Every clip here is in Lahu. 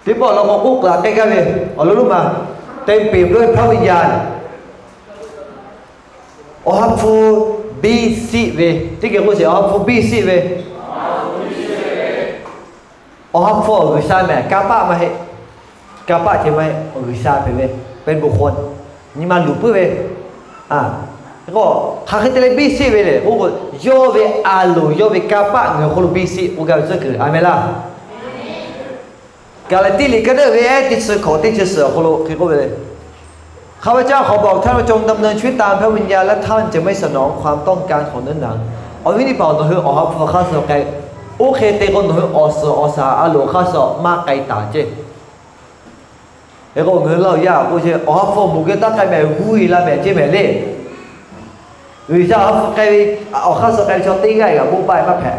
Teˇ pawˆ law k'o k'oˆ k'aꞈ k'ai gaˇ ve awˬ lawn lonˉ ma, เต็มเปี่ยมด้วยพระวิญญาณ Awˬ ha hpu biˇ siˆ ve, teˇ geh k'oˆ sheˍ, Awˬ ha hpu biˇ siˆ ve. Awˬ ha hpu awˬ G'uiˬsha mehˍ, kanˇ paˆ maˇ heˆ. Kanˇ paˆ ceh maˇ heˆ, G'uiˬsha hpehꞈ ve, เป็นบุคคล, nyi ma luˬ puiˉ ve. K'o, hk'aˬ hk'e te leh biˇ siˆ ve le k'oˆ k'o, yawˇ ve a loˍ, yawˇ ve kanˇ paˆ ngaˬ hui hk'aw lo biˇ siˆ k'oˆ gaˇ ve tcuhˉ kuiˬ. Aˬ meh laˇ. Gaˍlaˍtiˆ liꞈ ka deuˆ ve ehˉ teˇ chi hkawꞈ teˇ chi suhˍ awˬ hk'aw lo hk'e k'oˆ ve le, ข้าพเจ้าขอบอกท่านว่าจงดำเนินชีวิตตามพระวิญญาณ และท่านจะไม่สนองความต้องการของเนื้อหนัง Awˬ viˉ teˇ hpaˍ, nawˬ hui Awˬ ha hpu awˬ hk'aˇ suh k'ai, oˇ hk'e te k'o nawˬ hui awˬ suhˍ awˬ shaˍ a loˍ awˬ hk'aˇ suh maˇ k'ai taˍ ceˇ. Hk'e k'o ngaˬ hui laˇ yaˇ k'oˆ ce, Awˬ ha hpu awˬ moˍ geh taˇ k'ai mehˍ, g'uˇ e la mehˍ ceˇ mehˍ le. G'uiˬsha Awˬ ha hpu k'ai ve, awˬ hk'aˇ suh k'ai ve chaw teˇ g'aˇ g'aꞈ k'oˆ paˇ maˇ hpehꞈ.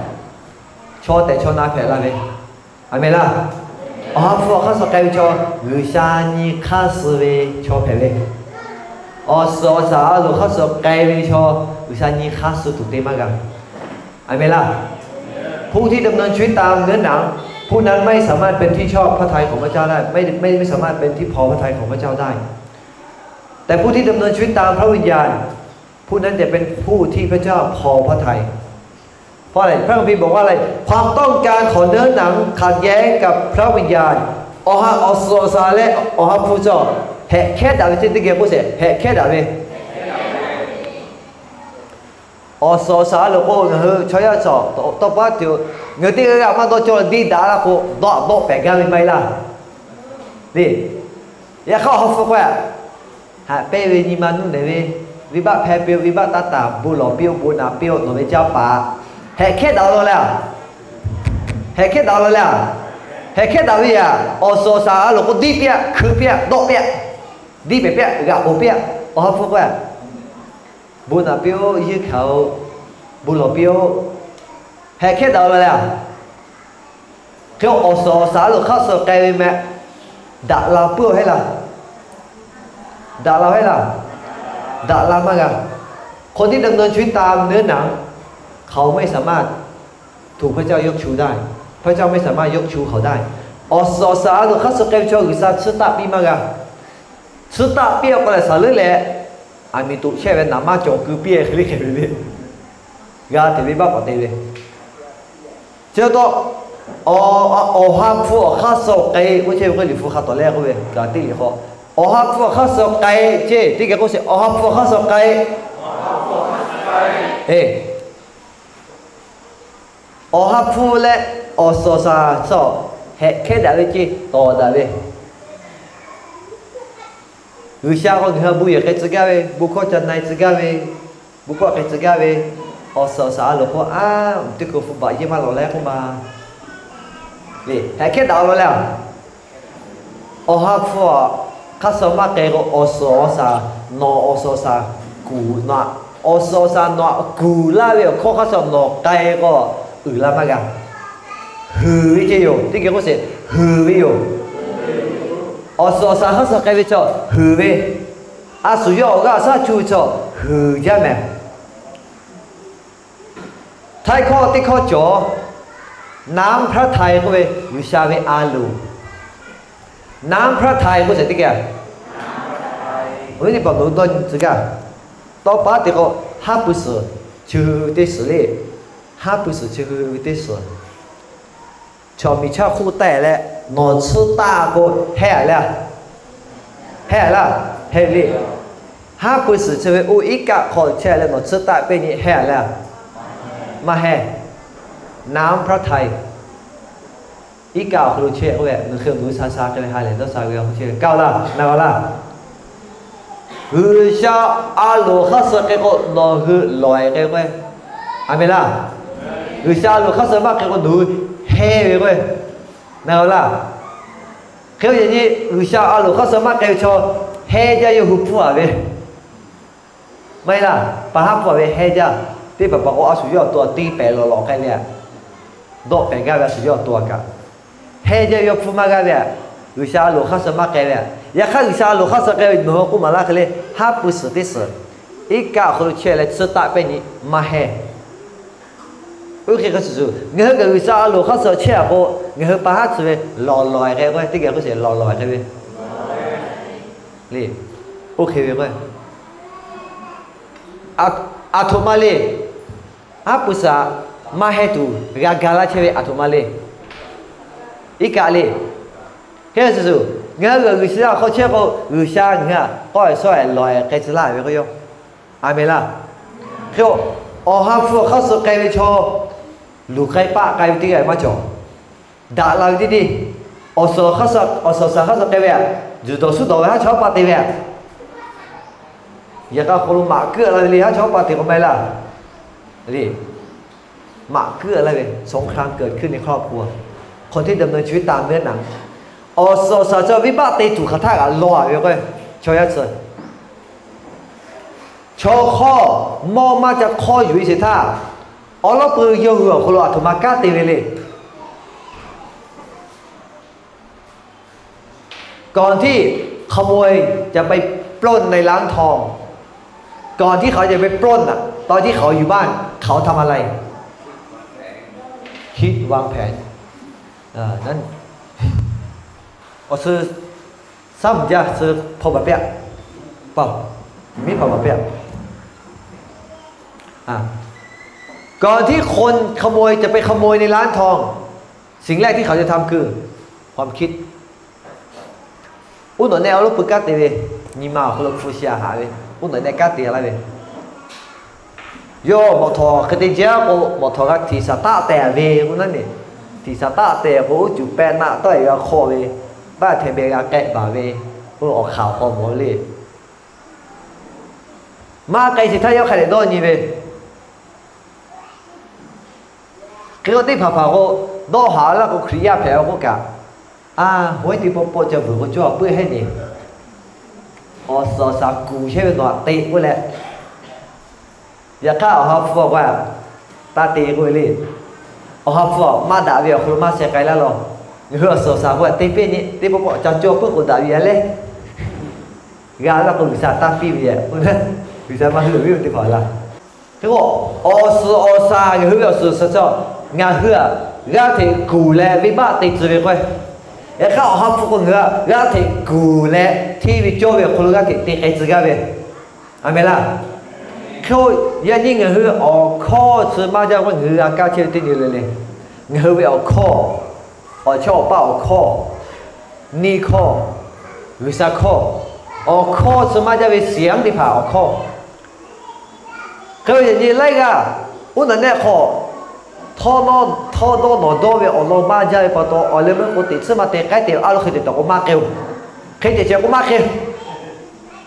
Chaw tehꞈ chaw na hpehꞈ la ve. Aˬ meh laˇ. Awˬ ha hpu awˬ hk'aˇ suh k'ai ve chaw, G'uiˬsha nyi hk'aˇ suh ve chaw hpehꞈ ve. Awˬ suhˍ awˬ shaˍ a loˍ hk'aˇ suh k'ai ve chaw, G'uiˬsha nyi hk'aˇ suh tuˬ te maˇ g'a. Aˬ meh laˇ. ผู้ที่ดำเนินชีวิตตามเนื้อหนัง ผู้นั้นไม่สามารถเป็นที่ชอบพระทัยของพระเจ้าได้ ไม่ไม่ไม่สามารถเป็นที่พอพระทัยของพระเจ้าได้ แต่ผู้ที่ดำเนินชีวิตตามพระวิญญาณ ผู้นั้นจะเป็นผู้ที่พระเจ้าพอพระทัย เพราะอะไร พระคัมภีร์บอกว่าอะไร ความต้องการของเนื้อหนังขัดแย้งกับพระวิญญาณ Awˬ ha awˬ suhˍ awˬ shaˍ leh Awˬ ha hpu cawˬ, hehꞈ hkehˉ daꞈ ve ceˇ, teˇ geh k'oˆ sheˍ, hehꞈ hkehˉ daꞈ ve. Awˬ suhˍ awˬ shaˍ a loˍ k'o, ngaˬ hui chaw yaˇ cawˬ tawˇ pa tuˬ, ngaˬ hui teˇ g'aˇ g'aˇ maˇ dawˇ cawˇ le, deˇ daꞈ la k'o dawˇ dawˆ pehˍ gaˇ ve maˇ heˆ laˇ. Le, yaꞈ hk'aˇ Awˬ ha hpu k'o, haꞈ pehnˇ ve nyi ma nuˇ nehˬ ve, venˇbaˆ hpehˇ piˇ-oˆ, venˇbaˆ taˇ taˍ, bon lawˬ piˇ-oˆ, bon naꞈ piˇ-oˆ, nawˬ ve caˇ paˍ hehꞈ hkehˉ daꞈ-oˬ law le. Hehꞈ hkehˉ daꞈ-oˬ law le. Hehꞈ hkehˉ daꞈ ve yaꞈ, awˬ suhˍ awˬ shaˍ a loˍ k'o, deˇ piˇ-aˆ, hkui piˇ-aˆ, dawˆ piˇ-aˆ, deˇ pehˍ piˇ-aˆ, g'aꞈ k'oˍ piˇ-aˆ, Awˬ ha hpu k'o, bon naꞈ piˇ-oˆ, yeˇ hkanˍ-oˬ, bon lawˬ piˇ-oˆ, hehꞈ hkehˉ daꞈ-oˬ law le. Hk'e awˬ suhˍ awˬ shaˍ a loˍ hk'aˇ suh k'ai ve meh, daꞈ la puiˉ-oˬ heˆ laˇ. Daꞈ la heˆ laˇ. Daꞈ la maˇ g'a. คนที่ดำเนินชีวิตตามเนื้อหนัง เขาไม่สามารถถูกพระเจ้ายกชูได้ พระเจ้าไม่สามารถยกชูเขาได้ Awˬ suhˍ awˬ shaˍ a loˍ hk'aˇ suh k'ai ve chaw G'uiˬsha tsuhˇ taˆ piˇ maˇ g'a. Tsuhˇ taˆ piˇ-a k'o lehˬ, shaˍ leuˉ leh aˬ miˍ toꞈ chehˇ ve naˍ maˇ cawˬ keu piˇ-e hk'e le hk'e ve le. G'a hteꞈ ve baˆ k'awꞈ te ve. Chi taw, Awˬ ha hpu awˬ hk'aˇ suh k'ai k'oˆ chehˇ ve k'o, Liꞈ hpu hk'a tawˍ leh k'oˆ ve, Gaˍlaˍtiˆ liꞈ hk'aw, Awˬ ha hpu awˬ hk'aˇ suh k'ai ceˇ, teˇ geh k'oˆ sheˍ, Awˬ ha hpu awˬ hk'aˇ suh k'ai. Awˬ ha hpu leh awˬ suhˍ awˬ shaˍ suh hehꞈ hkehˉ daꞈ ve ceˇ, tawˍ daꞈ ve. G'uiˬsha k'o ngaˬ hui bon yehˬ k'ai tcuh gaˇ ve, bon hkawˇ ca na-e tcuh gaˇ ve, bon hkawˇ k'ai tcuh gaˇ ve, awˬ suhˍ awˬ shaˍ a loˍ k'o, a, teˇ hkui hpu baꞈ yeˇ maˇ lawˬ leh k'oˆ ma le, hehꞈ hkehˉ daꞈ-oˬ law le. Awˬ ha hpu hk'aˇ suh maˇ k'ai k'o, awˬ suhˍ awˬ shaˍ, nawˬ awˬ suhˍ awˬ shaˍ kuˬ na, awˬ suhˍ awˬ shaˍ nawˬ kuˬ laˇ ve awˬ hkawˇ hk'aˇ suh nawˬ k'ai k'o, uiˍ la maˇ g'a. Huiˍ ve ceˇ yoˬ. Teˇ geh k'oˆ sheˍ, huiˍ ve yoˬ. Awˬ suhˍ awˬ shaˍ hk'aˇ suh k'ai ve chaw huiˍ ve, a shu yawˇ awˬ g'aˇ shaˉ cuˇ ve chaw huiˍ jaˇ mehˍ. Htaiˇ hkawˇ teˇ hkawˇ cawˬ, น้ำพระทัย k'oˆ ve G'uiˬsha ve a loˍ. น้ำพระทัย k'oˆ sheˍ teˇ geh, awˬ viˉ teˇ hpaˍ nawˬ hui dawˇ nyi tcuh gaˇ. Tawˇ pa te k'o, haˉ pui suhˍ chi hui teˇ suhˍ le. Haˉ pui suhˍ chi hui teˇ suhˍ. Chaw miˬ chaˇ hk'oˆ teh leh nawˬ tsuhˇ taˆ k'o, hehˇ-a le. Hehˇ-a laˇ. Hehˇ le. Haˉ pui suhˍ chi ve oˇ iˉ kaˆ hk'aw chehˇ leh nawˬ tsuhˇ taˆ piˇ nyi hehˇ-a le. Maˇ hehˇ. น้ำพระทัย iˉ kaˆ awˬ hk'aw lo chehˇ k'oˆ ve, nawˬ hk'e nawˬ hui sha sha k'ai ve ha lehˬ dawˇ sha ve awˬ hk'aw chehˇ ve kaˇ-oˬ laˇ, na-oˬ laˇ. G'uiˬsha a loˍ hk'aˇ suh k'ai k'o nawˬ hui lawˬ-e k'ai k'oˆ-e. Aˬ meh laˇ. G'uiˬsha a loˍ hk'aˇ suh maˇ k'ai k'o nawˬ hui hehˇ ve k'oˆ-e. Na-oˬ laˇ. Hk'e-o, yaꞈ nyi G'uiˬsha a loˍ hk'aˇ suh maˇ k'ai ve chaw hehˇ jaˇ yawˇ hui hpfuhˇ-a ve. Maˇ heˆ laˇ, pa haˉ hpfuhˇ-a ve hehˇ jaˇ. Teˇ hpaˍ hpaˍ k'o a shu yawˇ awˬ to teˇ pehˍ lawˬ lawꞈ k'ai ve, dawˆ pehˍ gaˇ ve a shu yawˇ awˬ to kaꞈ, hehˇ jaˇ ve yawˇ hpfuhˇ maˇ g'a ve. G'uiˬsha a loˍ hk'aˇ suh maˇ k'ai ve. Yaꞈ hk'aˇ G'uiˬsha a loˍ hk'aˇ suh k'ai ve nawˬ hui k'oˆ maˍ laˇ hk'e le, haˉ pui suhˍ teˇ suhˍ iˉ kaˆ awˬ hk'aw lo chehˇ leh tsuhˇ taˆ pehˇ nyi maˇ hehˇ. Oˇ hk'e k'a shuˍ shuˍ, ngaˬ hui kaꞈ G'uiˬsha a loˍ hk'aˇ suh chehˇ a k'o, ngaˬ hui pa haˉ tcuh ve lawˬ lawˬ-e k'ai k'o, teˇ geh k'oˆ sheˍ lawˬ lawˬ-e k'ai ve le. Oˇ hk'e ve k'o, aˬ htoꞈ ma le. Aˉ pu shaˍ maˇ heh tuˬ g'a ga laˇ chehˇ ve aˬ htoꞈ ma le. Iˉ kaˆ le. Hk'e shuˍ shuˍ, ngaˬ hui G'uiˬsha awˬ hk'aw chehˇ k'o, G'uiˬsha ngaˬ hui htaꞈ k'awˇ e shawˉ e lawˬ-e k'ai tcuh laˇ ve k'o yoˬ. Aˬ menˍ laˇ. Hk'e, Awˬ ha hpu awˬ hk'aˇ suh k'ai ve chaw, luˬ k'ai paˆ k'ai ve teˇ g'aˇ maˇ cawˬ. Daꞈ la ve teˇ deˇ, awˬ suhˍ awˬ shaˍ hk'aˇ suh k'ai ve aꞈ, yuˬ dawˬ suhˉ dawˬ ve haˉ chaw haˉ pa te ve aꞈ, yaꞈ k'a hk'aw lo maꞈ kuiˉ la ve le, haˉ chaw haˉ pa te k'o maˇ heˆ laˇ. Maꞈ kuiˉ la ve, สงครามเกิดขึ้นในครอบครัว คนที่ดำเนินชีวิตตามเนื้อหนัง awˬ suhˍ awˬ shaˍ chaw venˇbaˆ te tuˬ hk'aˬ htaˆ kaꞈ law-a ve k'o, chaw yaˇ tcuh chaw hk'awˇ mawˇ maˇ ca hk'awˇ yuˬ-e sheˍ htaˇ, awˬ lawˉ pui yawˇ hui awˬ hk'aw lo aˬ htoꞈ ma kanˉ te ve le. ก่อนที่ขโมยจะไปปล้นในร้านทอง ก่อนที่เขาจะไปปล้นน่ะ ตอนที่เขาอยู่บ้าน เขาทำอะไร คิดวางแผน นั้น awˬ suhˍ shaˉ mvuhˬ jaˇ suh hpaw baˬ pehˆ, miˉ hpaw baˬ pehˆ. ก่อนที่คนขโมยจะไปขโมยในร้านทอง สิ่งแรกที่เขาจะทำคือความคิด Uˉ nawꞈ nehˆ awˬ lawˉ pui kanˉ te ve, nyi ma awˬ hk'aw lo hpu shi a haꞈ ve, uˉ nawꞈ nehˆ kanˉ te laˇ ve. Yawˇ mawꞈ htawˍ hk'e te jaˇ k'o, mawꞈ htawˍ g'a htiꞈ shaˍ taˆ tehˬ ve k'o naˉ ne, htiꞈ shaˍ taˆ tehˬ k'o, uˉ cuˬ pehˇ naˆ tawˆ e g'a hk'awˆ ve, baˆ hteˇ beh g'a k'ehˆ baˬ ve, oˇ awˬ hk'aˬ awˬ hk'aw mawˬ le. Maˇ k'ai sheˍ htaˇ yawˇ hk'a dehꞈ dawˇ nyi ve. Hk'e k'o teˇ hpaˍ hpaˍ k'o, dawˇ haˍ laˇ k'o Hkriꞈ yaˇ hpehꞈ k'o kaꞈ, a, hoˉ teˇ pawˆ pawˆ ca vuiˬ k'o cawˇ a puiˉ heˉ ne. Awˬ suhˍ awˬ shaˍ kuˬ chehˇ ve nawˬ htaꞈ te k'oˆ leh, yaꞈ hk'aˇ awˬ ha hpu awˬ k'o taˇ te k'oˆ ve le. Awˬ ha hpu maˇ daꞈ ve awˬ hk'aw lo maˇ sheh k'ai laˇ law. Ngaˬ hui awˬ suhˍ awˬ shaˍ k'o te piˇ nyi teˇ pawˆ pawˆ ca cawˇ puiˉ k'o daꞈ ve yaˇ leh, g'a laˇ k'o G'uiˬsha taˇ piˇ ve, G'uiˬsha maˇ hui ve teˇ hpaˍ laˇ. Hk'e k'o, awˬ suhˍ awˬ shaˍ, ngaˬ hui ve awˬ suhˍ awˬ shaˍ chaw, ngaˬ hui aꞈ g'aˇ hteꞈ kuˬ leh venˇbaˆ te tcuh ve k'o, yaꞈ hk'aˇ awˬ ha hpu k'o ngaˬ hui aꞈ g'aˇ hteꞈ kuˬ leh hteˇ ve cawˇ ve awˬ hk'aw lo g'aˇ hteꞈ te k'ai tcuh gaˇ ve, aˬ meh laˇ. Hk'e k'o, yaꞈ nyi ngaˬ hui awˬ hkawˇ tcuh maˇ jaˇ k'o, ngaˬ hui g'a kaˇ chehˇ ve teˇ nyi le le. Ngaˬ hui ve awˬ hkawˇ, awˬ chawˇ awˬ paˇ awˬ hkawˇ, neˇ hkawˇ, G'uiˬsha hkawˇ, awˬ hkawˇ tcuh maˇ jaˇ ve shiˍ aˉ teˇ hpaˍ awˬ hkawˇ. Hk'e ve yaꞈ nyi laiˉ g'aˇ, uˉ nawꞈ nehˆ hk'aw, htawˇ dawˇ nawˬ dawˇ ve awˬ lawn maˇ jaˇ ve pa taw, awˬ leh meuˇ k'o teꞈ tsuhˇ maˇ te k'ai te a lo hk'e te tawˬ k'o maˇ k'ai-oˬ. Hk'e te chehˇ k'o maˇ k'ai,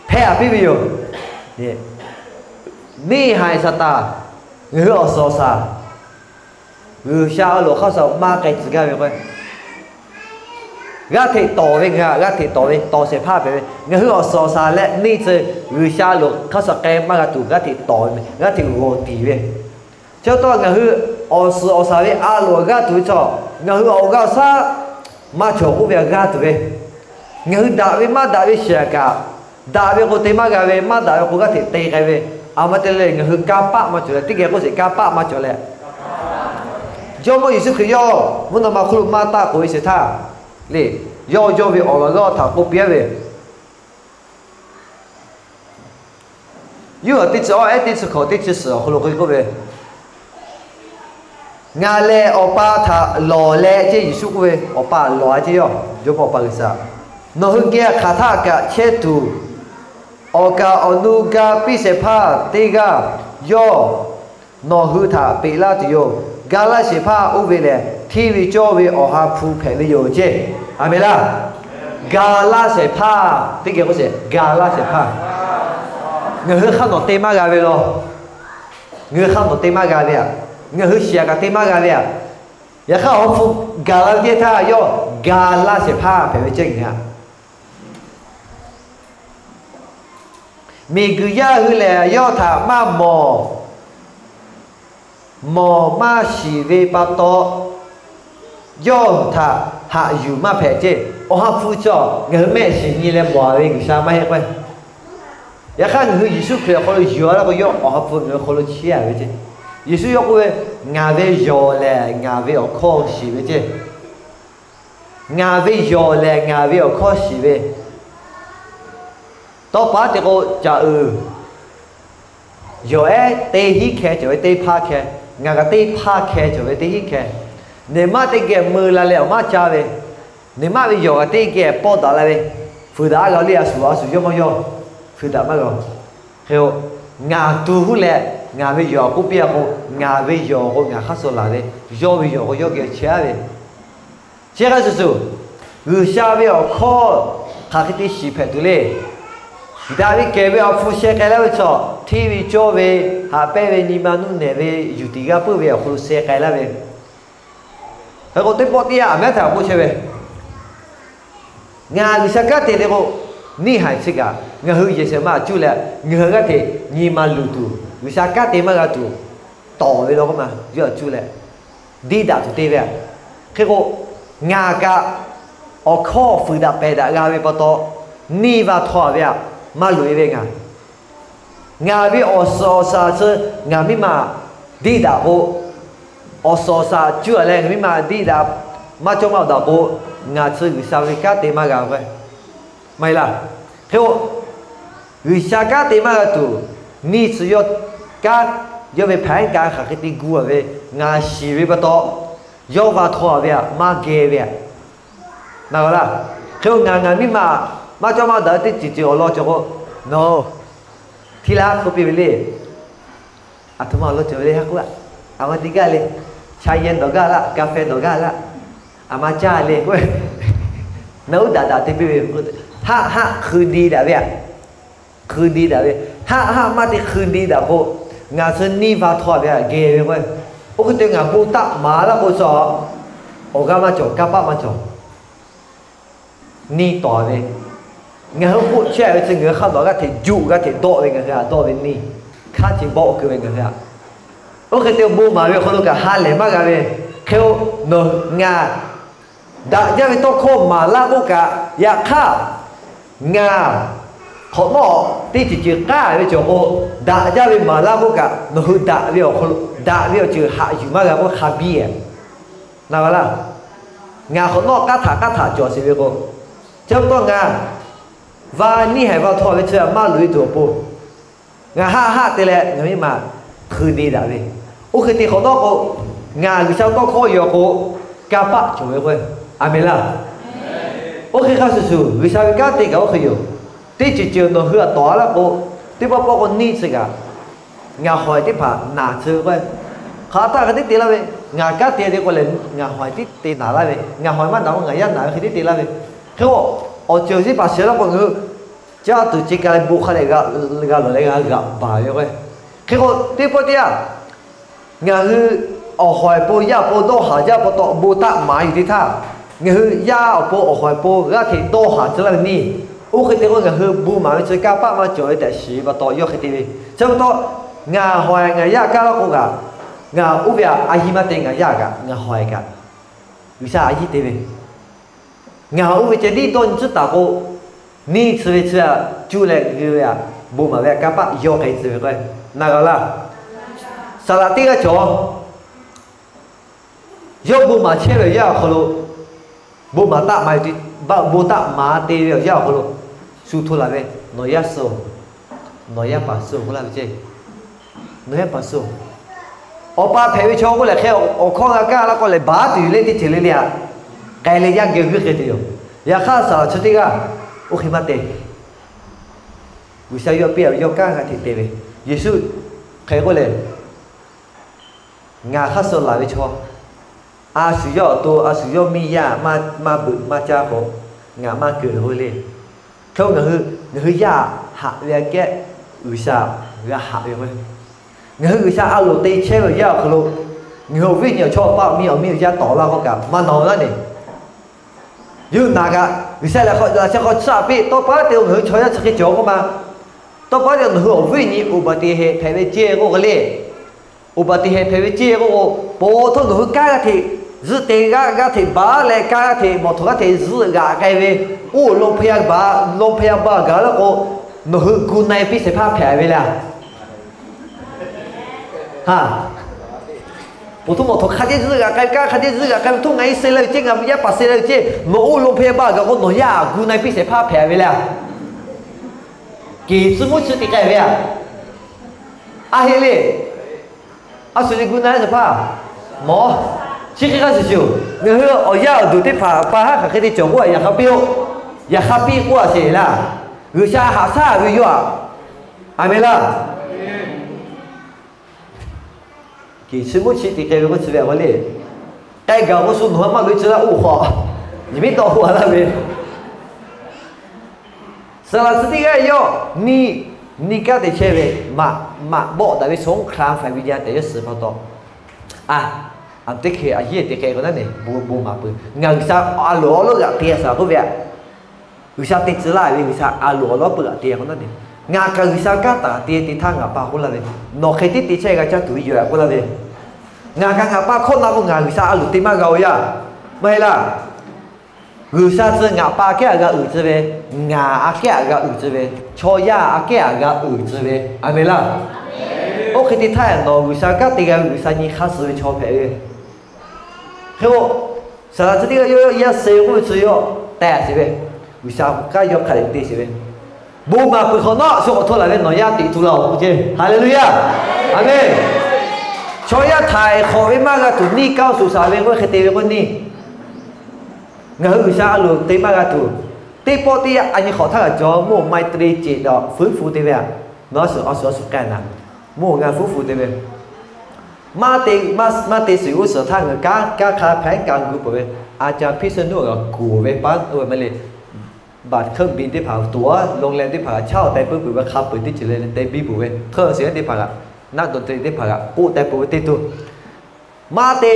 hpehˇ a piˇ ve yoˬ. Neˇ haiˬ Saˍtanˍ, ngaˬ hui awˬ suhˍ awˬ shaˍ, G'uiˬsha a loˍ hk'aˇ suh maˇ k'ai tcuh gaˇ ve k'o, g'aˇ hteꞈ tawˍ ve, ngaˬ hui g'aˇ hteꞈ tawˍ ve, tawˍ shehˍ hpaˇ hpehꞈ ve, ngaˬ hui awˬ suhˍ awˬ shaˍ leh neˇ tcuh G'uiˬsha a loˍ hk'aˇ suh k'ai maˇ g'a tuˬ g'aˇ hteꞈ tawˍ ve, g'aˇ hteꞈ g'awˬ tiˍ ve. Chi pa taw ngaˬ hui awˬ suhˍ awˬ shaˍ ve a loˍ g'aˇ tuˬ ve chaw, ngaˬ hui awˬ g'aˇ shaˉ maˇ cawˬ k'oˆ ve g'aˇ tuˬ ve, ngaˬ hui daꞈ ve maˇ daꞈ ve shiˍ kaꞈ, daꞈ ve k'o te maˇ g'a ve, maˇ daꞈ ve k'o g'aˇ hteꞈ te k'ai ve, aˬ ma te leh ngaˬ hui kanˇ paˆ maˇ cawˬ leh, teˇ geh k'oˆ sheˍ kanˇ paˆ maˇ cawˬ leh, Jawˇmawˇ Yeˍsuˆ Hkriꞈ yawˇ mvuhˇ naw ma hk'oˆ lo maˇ taˆ k'oꞈ ve sheˍ htaˇ le, yawˇ yawˇ ve awˬ laꞈ g'awˇ htaꞈ k'oˆ piˇ-a ve, Yoˇhanˬ teˇ chi awˇ ehˉ teˇ chi hkawꞈ teˇ chi suhˍ awˬ hk'aw lo k'oˆ ve, Ngaˬ lehˬ Awˬ pa htaꞈ lawˬ leh ceˇ, Yeˍsuˆ k'oˆ ve, Awˬ pa lawˬ-a ceˇ yawˇ, Jawˇmawˇ Awˬ pa G'uiˬsha, nawˬ hui geh hk'aˬ htaˆ kaꞈ chehˇ tuˬ, awˬ kaˍ awˬ nu ga piˇ shehˍ hpaˇ teˇ g'aˇ yawˇ nawˬ hui htaꞈ peꞈ laˇ tuˬ yoˬ. Ga laˇ shehˍ hpaˇ oˇ ve lehˬ, hteˇ ve cawˇ ve Awˬ ha hpu hpehꞈ ve yoˬ ceˇ. Aˬ meh laˇ. Ga laˇ shehˍ hpaˇ, teˇ geh k'oˆ sheˍ, ga laˇ shehˍ hpaˇ. Ngaˬ hui hk'aˇ nawˬ te maˇ g'a ve law. Ngaˬ hui hk'aˇ nawˬ te maˇ g'a ve aꞈ, ngaˬ hui shiˍ aꞈ kaꞈ te maˇ g'a ve aꞈ. Yaꞈ hk'aˇ awˬ ha hpu gaˬ la ve teˇ htaˇ yawˇ ga laˇ shehˍ hpaˇ hpehꞈ ve ceˇ ngaˬ hui aꞈ. Miˬguiˬ yaˇ hui lehˬ yawˇ htaꞈ maˇ mawˬ, mawˬ maˇ shiˍ ve pa taw, yawˇ htaꞈ haꞈ yuˬ maˇ hpehꞈ ceˇ. Awˬ ha hpu chaw ngaˬ hui mehˆ shiˍ nyi leh mawˬ ve G'uiˬsha maˇ heˆ k'o, yaꞈ hk'aˇ ngaˬ hui Yeˍsuˆ Hkriꞈ awˬ hk'aw lo yuˬ-a laˇ k'o, yawˇ awˬ ha hpu ngaˬ hui awˬ hk'aw lo chehˇ-a ve ceˇ. Yeˍsuˆ yawˇ k'oˆ ve, Ngaˬ ve yawˬ lehˬ ngaˬ ve awˬ hkawˇ shiˍ ve ceˇ. Ngaˬ ve yawˬ lehˬ ngaˬ ve awˬ hkawˇ shiˍ ve. Tawˇ pa te k'o, caꞈ uiˍ yawˬ ehˉ teˇ hinˉ hkeh cawˬ ve teˇ hpaˇ hkeh, ngaˬ kaꞈ teˇ hpaˇ hkeh cawˬ ve teˇ hinˉ hkeh. Neˬ maˇ teˇ geh mui la leh awˬ maˇ caˇ ve, neˬ maˇ ve yawˬ kaꞈ teˇ geh pawˆ daꞈ la ve, fuiˍ daꞈ a g'a le, a shuˍ a shuˍ yawˇ maˇ yawˇ, fuiˍ daꞈ maˇ g'a. Hk'e k'o, ngaˬ tu huˉ leh ngaˬ ve yawˬ k'oˆ piˇ a k'o, ngaˬ ve yawˬ k'o ngaˬ hk'aˇ suh laˬ ve, yawˇ ve yawˬ k'o yawˇ geh chehˇ ve. Chi hk'a shuˍ shuˍ, G'uiˬsha ve awˬ hkawˇ hk'aˬ hk'e te shiˍ hpehꞈ tuˬ le. Daꞈ ve kehˬ ve awˬ hpu sheh k'ai laˇ ve chaw, hteˇ ve cawˇ ve, haꞈ pehnˇ ve, nyi ma nuˇ nehˬ ve, yuˬ tiˍ g'a puiˉ ve awˬ hk'aw lo sheh k'ai laˇ ve. Hk'e k'o, teˇ pawˆ teˇ yanˇ aˬ mehˉ htaꞈ k'oˆ chehˇ ve, ngaˬ G'uiˬsha kanˉ te te k'o, neˇ haiˬ chi kaꞈ ngaˬ hui yehˬ shehˍ ma cuˇ leh ngaˬ hui g'aˇ hteꞈ nyi ma luˬ tuˬ, G'uiˬsha kanˉ te maˇ g'a tuˬ, tawˍ ve law k'oˆ ma yawˇ cuˇ leh, diˇ daꞈ tuˬ te ve. Hk'e k'o, ngaˬ kaꞈ awˬ hkawˇ fuiˍ daꞈ pehˬ daꞈ g'a ve pa taw, neˇ va htaw ve aꞈ maˇ loꞈ e ve ngaˬ. Ngaˬ ve awˬ suhˍ awˬ shaˍ chi ngaˬ miˇ ma diˇ daꞈ k'o, awˬ suhˍ awˬ shaˍ cuˇ a leh ngaˬ miˇ ma diˇ daꞈ, maˇ cawˇ maˇ daꞈ k'o, ngaˬ chi G'uiˬsha ve kanˉ te maˇ g'a ve maˇ heˆ laˇ. Hk'e k'o, G'uiˬsha kanˉ te maˇ g'a tuˬ, neˇ chi yawˇ kanˉ, yawˇ ve hpaˍ ehˉ kanˉ hk'aˬ hk'e te gu a ve ngaˬ shiˍ ve pa taw, yawˇ va htaw a ve aꞈ maˇ geh ve aꞈ. Na g'a laˇ. Hk'e k'o, ngaˬ ngaˬ miˇ ma maˇ cawˇ maˇ daꞈ teˇ ceuˬ ceuˬ awˬ lawn cawˬ k'o, nawˬ hui hti laˇ k'oˆ piˇ ve le. Aˬ htoꞈ ma awˬ lawn cawˬ ve le ha k'oˆ laˇ. Aˬ ma te gaˇ le. Cha yehˬ dawˬ gaˇ laˇ, ka feh dawˬ gaˇ laˇ. Aˬ ma caˇ le k'o, nawˬ uˉ daꞈ daꞈ te piˇ ve. Haˆ haˆ hkui di daꞈ ve aꞈ. Hkui di daꞈ ve. Haˆ haˆ maˇ te hkui di daꞈ k'o, ngaˬ chi neˇ va htaw ve aꞈ geh ve k'o, oˇ hk'e te ngaˬ bon taˆ maˍ laˇ k'o, chaw awˬ g'aˇ maˇ cawˬ, kanˇ paˆ maˇ cawˬ. Neˇ tawˍ ve, ngaˬ hui k'oˆ chehˇ ve chi ngaˬ hui hk'a dawˬ g'aˇ hteꞈ juˆ g'aˇ hteꞈ dawˆ ve ngaˬ hui aꞈ dawˆ ve neˇ, hk'aˇ chi bawˆ keu ve ngaˬ hui aꞈ. Oˇ hk'e te bon maˍ ve awˬ hk'aw lo kaꞈ ha lehˬ maˇ g'a ve. Hk'e k'o, nawˬ ngaˬ daꞈ jaˇ ve tawˇ hkawˇ maˍ laˇ k'oˆ kaꞈ, yaꞈ hk'aˇ ngaˬ hk'awꞈ nawˉ teˇ ceuˬ ceuˬ k'aˉ ve cawˬ k'o, daꞈ jaˇ ve maˍ laˇ k'oˆ kaꞈ, nawˬ hui daꞈ ve awˬ hk'aw lo daꞈ ve awˬ ceuˬ haꞈ yuˬ maˇ g'a k'oˆ hk'a biˇ e. Na g'a laˇ. Ngaˬ hk'awꞈ nawˉ k'aˉ htaꞈ k'aˉ htaꞈ cawˬ sheˍ ve k'o, chi pa taw ngaˬ va neˇ haiˬ va htaw ve chi maˇ loꞈ e tuˬ awˬ pon, ngaˬ haˆ haˆ te leh ngaˬ miˇ ma hkui de daꞈ ve. Oˇ hk'e te hk'awꞈ nawˉ k'o, ngaˬ G'uiˬsha tawˇ hkawˇ yaw k'o, kanˇ paˆ cawˬ ve k'o, aˬ menˍ laˇ. Oˇ hk'e hk'a shuˍ shuˍ G'uiˬsha ve kanˉ te kaꞈ oˇ hk'e yoˬ. Teˇ ceuˬ ceuˬ nawˬ hui aꞈ tawˍ a laˇ k'o, teˇ pawˆ pawˆ k'o neˇ chi kaꞈ ngaˬ hawˍ e teˇ hpaˍ naˬ tcuh ve k'o, hk'aˬ htaˇ hk'e teˉ te laˇ ve, ngaˬ kanˉ te te k'o lehˬ, ngaˬ hawˍ e teˇ te naˬ laˇ ve, ngaˬ hawˍ e maˇ naˬ k'o ngaˬ yaˇ naˬ ve hk'e teˉ te laˇ ve. Hk'e k'o, awˬ ceuˬ teˇ hpaˍ shehˍ laˇ k'o, ngaˬ hui caˇ tuˬ ce ka leh bon hk'a leh g'a lawˬ leh g'a g'aꞈ baˬ ve k'o, hk'e k'o teˇ pawˆ teˇ yanˇ ngaˬ hui awˬ hawˍ e pon yaˇ awˬ pon dawˇ haˍ jaˇ pa taw bon taˆ maˍ yuˬ teˇ htaˇ, ngaˬ hui yaˇ awˬ pon awˬ hawˍ e pon g'aˇ hteꞈ dawˇ haˍ tcuh laˇ ve neˇ. Oˇ hk'e te k'o, ngaˬ hui bon maˍ ve chi kanˇ paˆ maˇ cawˬ ve tehꞈ shiˍ ve pa taw, yawˇ hk'e te ve. Chi pa taw, ngaˬ hawˍ e ngaˬ yaˇ kaˇ laˇ k'o kaꞈ, ngaˬ oˇ ve a yiˇ maˇ te, ngaˬ yaˇ kaꞈ ngaˬ hawˍ e kaꞈ G'uiˬsha a yiˇ te ve. Ngaˬ oˇ ve ceh tiˉ dawˇ nyi tcuhˉ taˍ k'o, neˇ chi ve chi cuˇ leh g'uiˇ ve aꞈ, bon maˍ ve aꞈ kanˇ paˆ yawˇ k'ai tcuh ve k'o, na g'a laˇ. Saˍ laꞈ teˇ g'aˇ cawˬ. Yawˇ bon maˍ chehˇ ve awˬ yanˇ awˬ hk'aw lo, bon maˍ taˆ maˍ, bon taˆ maˍ te ve awˬ yanˇ awˬ hk'aw lo, shu hto laˬ ve, Nawˬ yaˇ suh, nawˬ yaˇ paˍ suh k'oˆ laˇ ve ceˇ. Nawˬ yaˇ paˍ suh. Awˬ pa hpehꞈ ve chaw k'oˆ lehˬ, hk'e awˬ hkawˇ g'a kaˇ laˇ k'o lehˬ, baˬ tuˬ yoˬ le, teˇ ceuˬ le le aꞈ k'ai leh yaˇ geh g'uiˇ hk'e te yoˬ. Yaꞈ hk'aˇ saˍ laꞈ chi teˇ g'aˇ oˇ hk'e maˇ te. G'uiˬsha yawˇ piˇ a ve yawˇ kanˉ g'a hteꞈ te ve. Yeˍsuˆ hk'e k'oˆ lehˬ, Ngaˬ hk'aˇ suh laˬ ve chaw, a shu yawˇ awˬ to, a shu yawˇ miˇ yaˇ maˇ beuꞈ maˇ caˇ k'o, ngaˬ maˇ keu ve k'oˆ le. Hk'e k'o, ngaˬ hui yaˇ haꞈ ve aꞈ kehˉ G'uiˬsha g'a haꞈ ve k'o, ngaˬ hui G'uiˬsha a loˍ te chehˇ ve awˬ yanˇ awˬ hk'aw lo, ngaˬ hui awˬ viˉ nyi awˬ chawˇ paˆ awˬ miˇ awˬ miˇ awˬ yaˇ tawˍ laˇ k'oˆ kaꞈ maˇ na laˇ ne. Yawˇ hui naˬ kaꞈ G'uiˬsha lehˬ hk'aw laꞈ sheh hk'aw tsuhˇ a piˇ tawˇ pa teˇ o ngaˬ hui chaw yaˇ chi hk'e cawˬ k'oˆ ma. Tawˇ pa teˇ o nawˬ hui awˬ viˉ nyi อุบัติเหตุ hpehꞈ ve ceˇ k'oˆ k'o le. อุบัติเหตุ hpehꞈ ve ceˇ k'oˆ k'o, po htawˇ nawˬ hui kanˉ g'aˇ hteꞈ zuhˆ te g'aˇ g'aˇ hteꞈ baˬ leh kanˉ g'aˇ hteꞈ mawˬ htawꞈ g'aˇ hteꞈ zuhˆ g'aꞈ k'ai ve, oˇ โรงพยาบาล โรงพยาบาล gaˬ laˇ k'o, nawˬ hui gu na e piˇ shehˍ hpaˇ hpehꞈ ve le. Ha, Oˬ htoˇ mawˬ htaꞈ hk'a dehꞈ zuhˆ g'aꞈ k'ai, kanˉ hk'a dehꞈ zuhˆ g'aꞈ k'ai ve htoˇ ngaˬ hui suh leh ve ceˇ, ngaˬ hui yaˇ paˍ suh leh ve ceˇ, nawˬ oˇ lo hpehˇ baˆ gaˬ k'o nawˬ yaˇ gu na piˇ shehˍ hpaˇ hpehꞈ ve le. Keˍ tcuh mvuhˇ chi te k'ai ve a. A heˆ le. A shu le gu na shehˍ hpaˇ mawˬ. Chi hk'e k'a shuˍ shuˍ, ngaˬ hui awˬ yaˇ awˬ duˬ teˇ hpaˍ pa haˉ hk'aˬ hk'e te cawˬ k'oˆ a, yaꞈ hk'a piˇ-oˆ. Yaꞈ hk'a piˇ k'oˆ a sheˍ laˇ. G'uiˬsha haꞈ shaˉ ve yoˬ a. A meˍ laˇ. Keˍ tcuh mvuhˇ chi te k'ai ve k'oˆ chi ve a k'o le. K'ai gaˬ k'o shu nawˬ hui maˇ loꞈ-e tcuh laˇ oˇ hk'aw, nyi miˉ tawˆ k'oˆ a laˇ ve. Saˍ laꞈ tcuh teˇ g'aˇ yawˇ, neˇ, neˇ kanˉ te chehˇ ve, maꞈ, maꞈ bawˆ daꞈ ve สงครามฝ่ายวิญญาณ tehꞈ yawˇ suh pa taw, a, a teˇ hkeh a yehˇ te k'ai k'o naˉ neˬ, bon, bon maˍ peuˬ. Ngaˬ G'uiˬsha a loˍ awˬ lawˉ g'aꞈ te a shaˍ k'oˆ ve a. G'uiˬsha te tcuh laˇ ve, G'uiˬsha a loˍ awˬ lawˉ peuˬ g'aꞈ te a k'o naˉ neˬ, ngaˬ kaꞈ G'uiˬsha kanˉ taˍ te te htaˇ ngaˬ pa k'oˆ laˇ ve, nawˬ hk'e teˇ te chehˇ g'a caˇ tuˬ ve yoˬ a k'oˆ laˇ ve. Ngaˬ kaꞈ ngaˬ pa hkawˇ na k'o ngaˬ G'uiˬsha a loˍ te maˇ g'a-o yaˇ. Maˇ heˆ laˇ. G'uiˬsha tcuh ngaˬ pa aꞈ kehˉ aꞈ g'a uiˍ tcuh ve, ngaˬ aꞈ kehˉ aꞈ g'a uiˍ tcuh ve, chaw yaˇ aꞈ kehˉ aꞈ g'a uiˍ tcuh ve. A meˍ laˇ. Oˇ hk'e te htaˇ nawˬ G'uiˬsha kanˉ te g'a ve G'uiˬsha nyi hk'aˇ suh ve chaw hpehꞈ ve. Hk'e k'o, saˍ laꞈ tcuh teˇ g'aˇ yawˇ yaˇ suh ve k'oˆ ve tcuh yawˇ teh sheˍ ve, G'uiˬsha kanˉ yawˇ hk'a dehꞈ te sheˍ ve, bon maˍ peuˬ hk'awꞈ nawˉ shu k'awꞈ hto laˬ ve nawˬ yaˇ teꞈ tu la-oˬ k'oˆ ce. Haˍleˍluˆyaˇ. A meˍ. Chaw yaˇ htaiˍ hk'awꞈ ve maˇ g'a tuˬ neˇ kanˇ suˍ shaˍ ve k'oˆ ve hk'e te ve k'oˆ neˇ. Ngaˬ hui G'uiˬsha a loˍ te maˇ g'a tuˬ, teˇ pawˆ teˇ yanˇ a nyi hk'awꞈ htaˇ kaꞈ cawˬ mawˇ ไมตรีจิต daꞈ fuiˉ hpu te ve a. Nawˬ a shu a shu a shu k'ai naˍ, mawˇ ngaˬ fuiˉ hpu te ve. Maˇ te, maˇ te shiˍ g'uˇ suhˍ htaˇ ngaˬ hui kanˉ, kanˉ hk'a hpehꞈ kaꞈ gu peuˬ ve, a ca hpiˇ suh nuˇ g'a kuˬ ve paˉ oˇ ve maˇ le. Baˬ hkeuˆ biˇ teˇ hpaˍ tuˬ a, โรงแรม teˇ hpaˍ g'a chaˇ awˬ teh puiˉ peuˬ ve hk'a peuˬ teˇ ceuˬ le le te biˇ peuˬ ve, hk'e shiˍ teˇ hpaˍ kaꞈ, naˆ dawˬ te teˇ hpaˍ kaꞈ k'oˆ teh peuˬ ve teˇ tuˬ. Maˇ te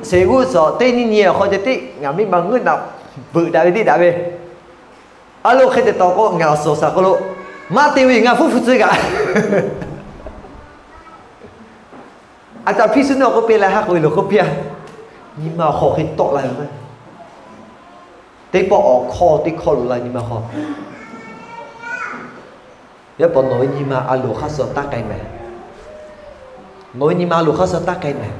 sheˍ g'uˇ suhˍ teˇ nyiˇ nyi awˬ hk'aw ceh tiˉ ngaˬ miˇ ma ngeuˆ naꞈ beuꞈ daꞈ ve teˇ daꞈ ve. A lo hk'e te tawˍ k'o ngaˬ awˬ suhˍ awˬ shaˍ hk'aw lo maˇ te ve ngaˬ fuˉ hpu tcuh kaꞈ, a ca hpiˇ suh nuˇ k'oˆ piˇ leh haˉ k'oꞈ e loˬ k'oˆ piˇ a. Nyi ma awˬ hk'aw hk'e tawˆ la ve maˇ. Teˇ pawˆ awˬ hkawˇ teˇ hkawˇ loꞈ la nyi ma hk'aw. Yaˇ paˍ nawˬ ve nyi ma a loˍ hk'aˇ suh taˇ k'ai mehˍ. Nawˬ ve nyi ma a loˍ hk'aˇ suh taˇ k'ai mehˍ.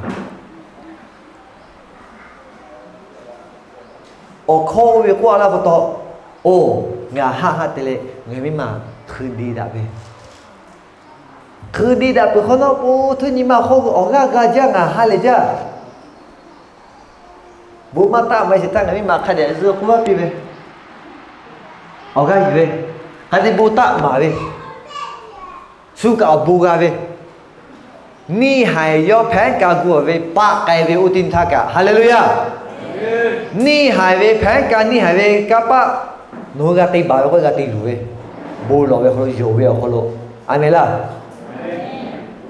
Awˬ hkawˇ oˇ ve k'oˆ a laˇ pa taw, oˇ, ngaˬ haˆ haˆ te leh ngaˬ miˇ ma hkui di daꞈ ve. Hkui di daꞈ peuˬ hk'awꞈ nawˉ po hteuˇ nyi ma hk'aw awˬ g'aˇ g'a jaˇ ngaˬ ha lehˬ jaˇ. Bon maˇ taˆ maˇ sheˍ htaˇ ngaˬ miˇ ma hk'a dehꞈ zuhˆ k'oˆ laˇ piˇ ve, awˬ g'aˇ yuˬ ve, hk'a te bon taˆ maˍ ve, shu kaꞈ awˬ bon g'a ve, neˇ haiˬ yawˇ hpehˉ ka gu awˬ ve paˆ k'ai ve oˇ teˇ nyi htaˇ kaꞈ, Haˍleˍluˆyaˇ. Neˇ haiˬ ve hpehˉ ka neˇ haiˬ ve kanˇ paˆ nawˬ hui g'a te baˬ ve k'o g'a te luˬ ve, bon lawˬ ve awˬ hk'aw lo yonˍ ve awˬ hk'aw lo, a meˍ laˇ.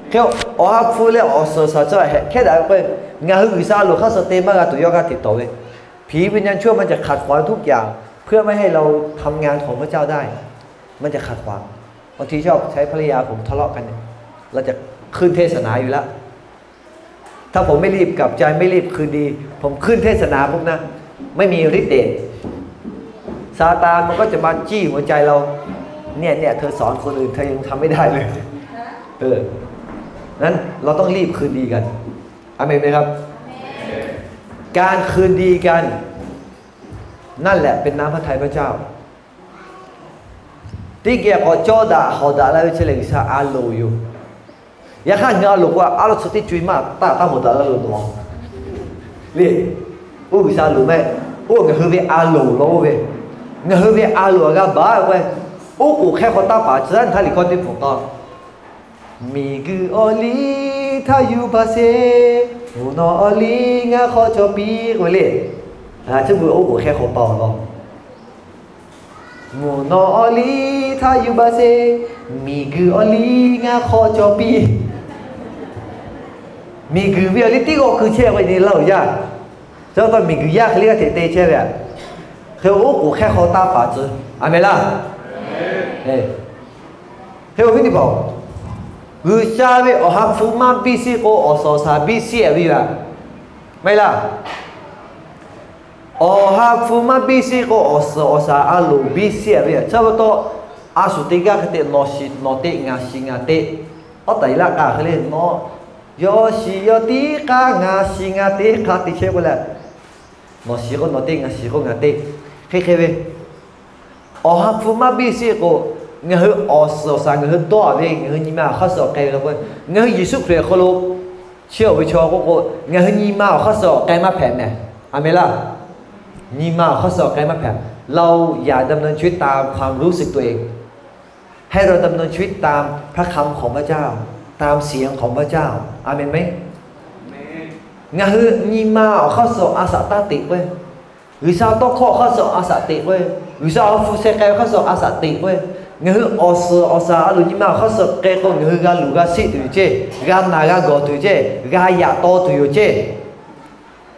Hk'e awˬ ha hpu leh awˬ suhˍ shaˍ cawˇ hehꞈ hkehˉ daꞈ ve k'o, ngaˬ hui G'uiˬsha a loˍ hk'aˇ suh te maˇ g'a tuˬ yawˇ g'aˇ hteꞈ tawˍ ve, ผิววิญญาณชั่วมันจะขัดขวางทุกอย่าง เพื่อไม่ให้เราทำงานของพระเจ้าได้ มันจะขัดขวาง บางทีชอบใช้ภรรยาผมทะเลาะกันเนี่ย เราจะขึ้นเทศนาอยู่แล้ว ถ้าผมไม่รีบกลับใจ ไม่รีบคืนดี ผมขึ้นเทศนาปุ๊บนะ ไม่มีฤทธิ์เดช ซาตานมันก็จะมาจี้หัวใจเรา เนี่ย เนี่ย เธอสอนคนอื่น เธอยังทำไม่ได้เลย เออ นั้นเราต้องรีบคืนดีกัน อาเมนไหมครับ การคืนดีกัน นั่นแหละเป็นน้ำพระทัยพระเจ้า Teˇ geh k'awꞈ cawˇ daꞈ hawˍ daꞈ la ve chi lehˬ G'uiˬsha a loˍ yoˬ. Yaꞈ hk'aˇ ngaˬ hui a loˍ k'o a loˍ tcuh teˇ co-e maˇ taˇ taˇ hawˍ daꞈ la loˍ nawˬ le. Oˇ G'uiˬsha loˍ mehˆ, oˇ ngaˬ hui ve a loˍ law oˇ ve, ngaˬ hui ve a loˍ a g'a baˬ k'o, oˉ k'oˍ hk'ehˇ hk'aw taˇ paˍ tcuh aˉ htaˇ liꞈ hkawˇ teˇ hpfuhˍ k'aw, miˬguiˬ awˬ liˇ htaˇ yuˬ baˬ sheˍ, mvuhˬ nawˬ awˬ liˇ ngaˇ hk'aw cawˬ piˇ k'oˆ ve le. Chi beuꞈ oˉ k'oˍ hk'ehˇ hk'aw pa awˬ lawn, mvuhˬ nawˬ awˬ liˇ htaˇ yuˬ baˬ sheˍ, miˬguiˬ awˬ liˇ ngaˇ hk'aw cawˬ piˇ. Miˬguiˬ ve awˬ liˇ tiˉ g'awˆ keu chehˇ k'o e laˇ oˬ yaˇ. Chi pa taw miˬguiˬ yaˇ hk'e le g'aˇ hteꞈ te chehˇ ve a. Hk'e oˉ k'oˍ hk'ehˇ hk'aw taˇ paˍ tcuh, a meˍ laˇ. Hk'e oˇ viˉ teˇ hpaˍ-oˬ, G'uiˬsha ve awˬ ha hpu maˇ biˇ sheˆ k'o awˬ suhˍ awˬ shaˍ biˇ sheˆ ve yoˬ. Maˇ heˆ laˇ. Awˬ ha hpu maˇ biˇ sheˆ k'o awˬ suhˍ awˬ shaˍ a loˍ biˇ sheˆ ve yoˬ. Chi pa taw a shu teˇ g'aˇ hk'e te nawˬ shiˍ nawˬ te ngaˬ shiˍ ngaˬ te, awˉ taˍ i laˇ k'a hk'e le nawˬ Yawˇ shiˍ yawˇ teˇ hk'aˇ, ngaˬ shiˍ ngaˬ teˇ hk'aˇ te chehˇ k'oˆ leh, nawˬ shiˍ k'o nawˬ teˇ, ngaˬ shiˍ k'o ngaˬ teˇ. Hk'e hk'e ve, Awˬ ha hpu maˇ biˇ sheˍ k'o, ngaˬ hui awˬ suhˍ awˬ shaˍ ngaˬ hui dawˇ a ve, ngaˬ hui nyi ma awˬ hk'aˇ suh k'ai ve la k'o, ngaˬ hui Yeˍsuˆ Hkriꞈ awˬ hk'aw lo chi awˬ ve chaw k'oˆ k'o, ngaˬ hui nyi ma awˬ hk'aˇ suh k'ai maˇ hpehꞈ mehˍ. Aˬ meh laˇ. Nyi ma awˬ hk'aˇ suh k'ai maˇ hpehꞈ. เราอย่าดำเนินชีวิตตามความรู้สึกตัวเอง ให้เราดำเนินชีวิตตามพระคำของพระเจ้า ตามเสียงของพระเจ้า อาเมนไหม Ngaˬ hui nyi ma awˬ hk'aˇ suh a shaꞈ taˇ teꞈ k'o, G'uiˬsha tawˇ hkawˇ awˬ hk'aˇ suh a shaꞈ teꞈ k'o, G'uiˬsha awˬ ha hpu sheh k'ai ve hk'aˇ suh a shaꞈ teꞈ k'o, ngaˬ hui awˬ suhˍ awˬ shaˍ a loˍ nyi ma awˬ hk'aˇ suh k'ai k'o, ngaˬ hui g'a luˬ g'a sheˆ tuˬ yoˬ ceˇ, g'a naˬ g'a gawˬ tuˬ ceˇ, g'a yaꞈ taw tuˬ yoˬ ceˇ.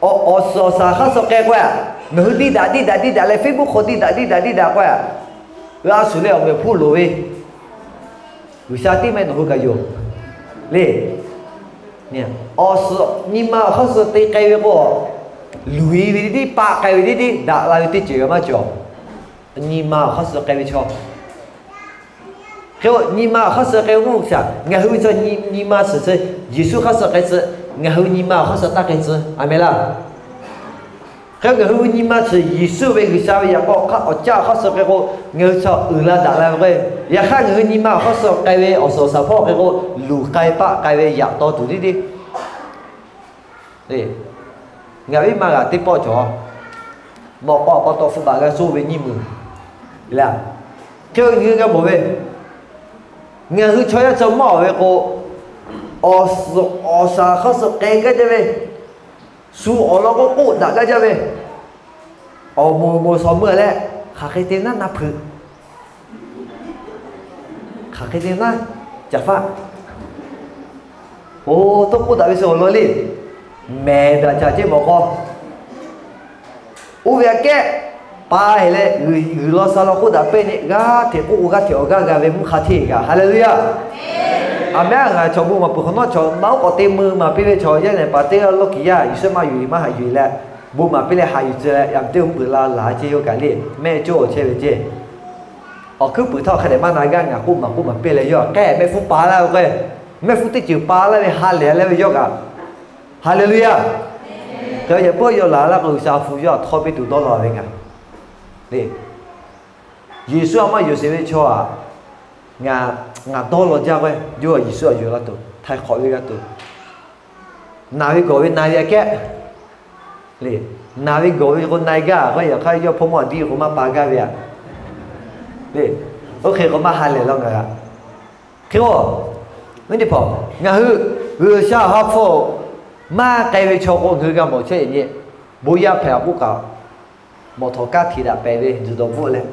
Awˬ suhˍ awˬ shaˍ hk'aˇ suh k'ai k'o, ngaˬ hui diˇ daꞈ diˇ daꞈ diˇ daꞈ leh Facebook hk'aw diˇ daꞈ diˇ daꞈ diˇ daꞈ k'o, g'a shuˍ leh awˬ meh awˬ hponˇ loˍ ve G'uiˬsha tiˉ meh nawˬ hui kaꞈ yoˬ le. Awˬ suhˍ nyi ma awˬ hk'aˇ suh te k'ai ve k'o, luˬ e ve teˇ tiˉ, paˆ k'ai ve teˇ tiˉ, daꞈ la ve teˇ ceuˬ g'a maˇ cawˬ. Nyi ma awˬ hk'aˇ suh k'ai ve chaw Hk'e k'o, nyi ma awˬ hk'aˇ suh k'ai ve k'oˆ shaˍ, ngaˬ hui ve chaw nyi ma suhˍ suh, Yeˍsuˆ hk'aˇ suh k'ai tcuh, ngaˬ hui nyi ma awˬ hk'aˇ suh taˇ k'ai tcuh. Aˬ meh laˇ. Hk'e ngaˬ hui nyi ma suhˍ Yeˍsuˆ ve G'uiˬsha ve yaꞈ k'aw hk'aˇ awˬ caˇ awˬ hk'aˇ suh k'ai k'o, ngaˬ hui chaw uiˍ la daꞈ la ve k'o, yaꞈ hk'aˇ ngaˬ hui nyi ma awˬ hk'aˇ suh k'ai ve awˬ suhˍ awˬ shaˍ hpawˇ k'ai k'o, luˬ k'ai paˆ k'ai ve yaꞈ taw tuˬ tiˉ tiˉ. Ngaˬ viˉ maˇ g'a teˇ pawˆ cawˬ, mawꞈ k'aw pa taw hpu baꞈ g'a soˇ ve nyiˇ meuˍ. Hk'e ngaˬ hui g'a mawˬ ve, ngaˬ hui chaw yaˇ chaw maˇ awˬ ve k'o, awˬ suhˍ awˬ shaˍ hk'aˇ suh k'ai gaˇ jaˇ ve, shu awˬ lawn k'oˆ k'oˆ daꞈ gaˇ jaˇ ve, awˬ moˍ moˍ shawˍ meuˇ leh, hk'aˬ hk'e te naˉ na hpeuꞈ, hk'aˬ hk'e te naˉ, caˍ faˆ, oˇ tawˇ k'oˆ daꞈ ve shu awˬ lawn le, mehˍ daꞈ caˍ ceˇ mawꞈ k'aw. Oˇ ve aꞈ kehˉ, pa heˍ leh g'uiˬ law sha law k'oˆ daꞈ peˇ ne, g'aˇ hteꞈ k'oˆ k'o g'aˇ hteꞈ awˬ g'aˇ g'a ve mvuhˇ hk'a hteˇ kaꞈ. Haˍleˍluˆyaˇ. Aˬ mehˉ ngaˬ chaw bon maˍ peuˬ hk'awꞈ nawˉ chaw ma oˉ k'awꞈ te meuˇ maˍ piˇ ve chaw yaˇ nehˬ paˍ teˇ g'aˇ lawˇ kiˬ yaˇ Yeˍsuˆ maˇ yuˬ maˇ haꞈ yuˬ leh, bon maˍ piˇ leh haꞈ yuˬ tcuh leh yaꞈ teˇ peuˬ la laˬ ceˇ yawˇ kaꞈ le, mehˆ cawˇ awˬ chehˇ ve ceˇ. Awˬ hkuiˉ puiˍ htaˇ hk'a dehꞈ maˇ na g'aˇ ngaˬ k'oˆ maˍ k'oˆ maˍ piˇ leh yawˇ hk'e mehˆ hpfuhˇ pa laˇ ve k'o, mehˆ hpfuhˇ teˇ ceuˬ pa laˇ ve ha lehˬ leh ve yawˇ kaꞈ. Haˍleˍluˆyaˇ. Hk'e yaꞈ puiˉ yawˇ laˬ laˇ k'o G'uiˬsha hpu yawˇ htaꞈ htawˇ piˇ tuˬ dawˇ law ve ngaˬ le. Yeˍsuˆ a maˇ yonˍ sheˍ ve chaw aꞈ, ngaˬ dawˇ law jaˇ k'o, yawˇ Yeˍsuˆ a yonˍ la tuˬ htaiˍ hk'awꞈ ve g'a tuˬ, naˬ ve gawˬ ve na ve aꞈ kehˉ le. Naˬ ve gawˬ ve k'o na e gaˇ k'o, yaꞈ hk'aˇ yawˇ hpawˇ mawˇ a diˇ k'o maˇ pa gaˇ ve aꞈ le. Oˇ hk'e k'o maˇ ha lehˬ law ngaˬ g'a. Hk'e k'o, ngaˬ hui G'uiˬsha awˬ ha hpu maˇ k'ai ve chaw k'o ngaˬ hui g'a mawˬ chehˇ e nyi, bon yaˇ hpehꞈ a k'oˆ kaꞈ, mawˬ htawˍ kaˇ htiꞈ daꞈ pehˍ ve zuhˬ dawˬ bvuhˆ leh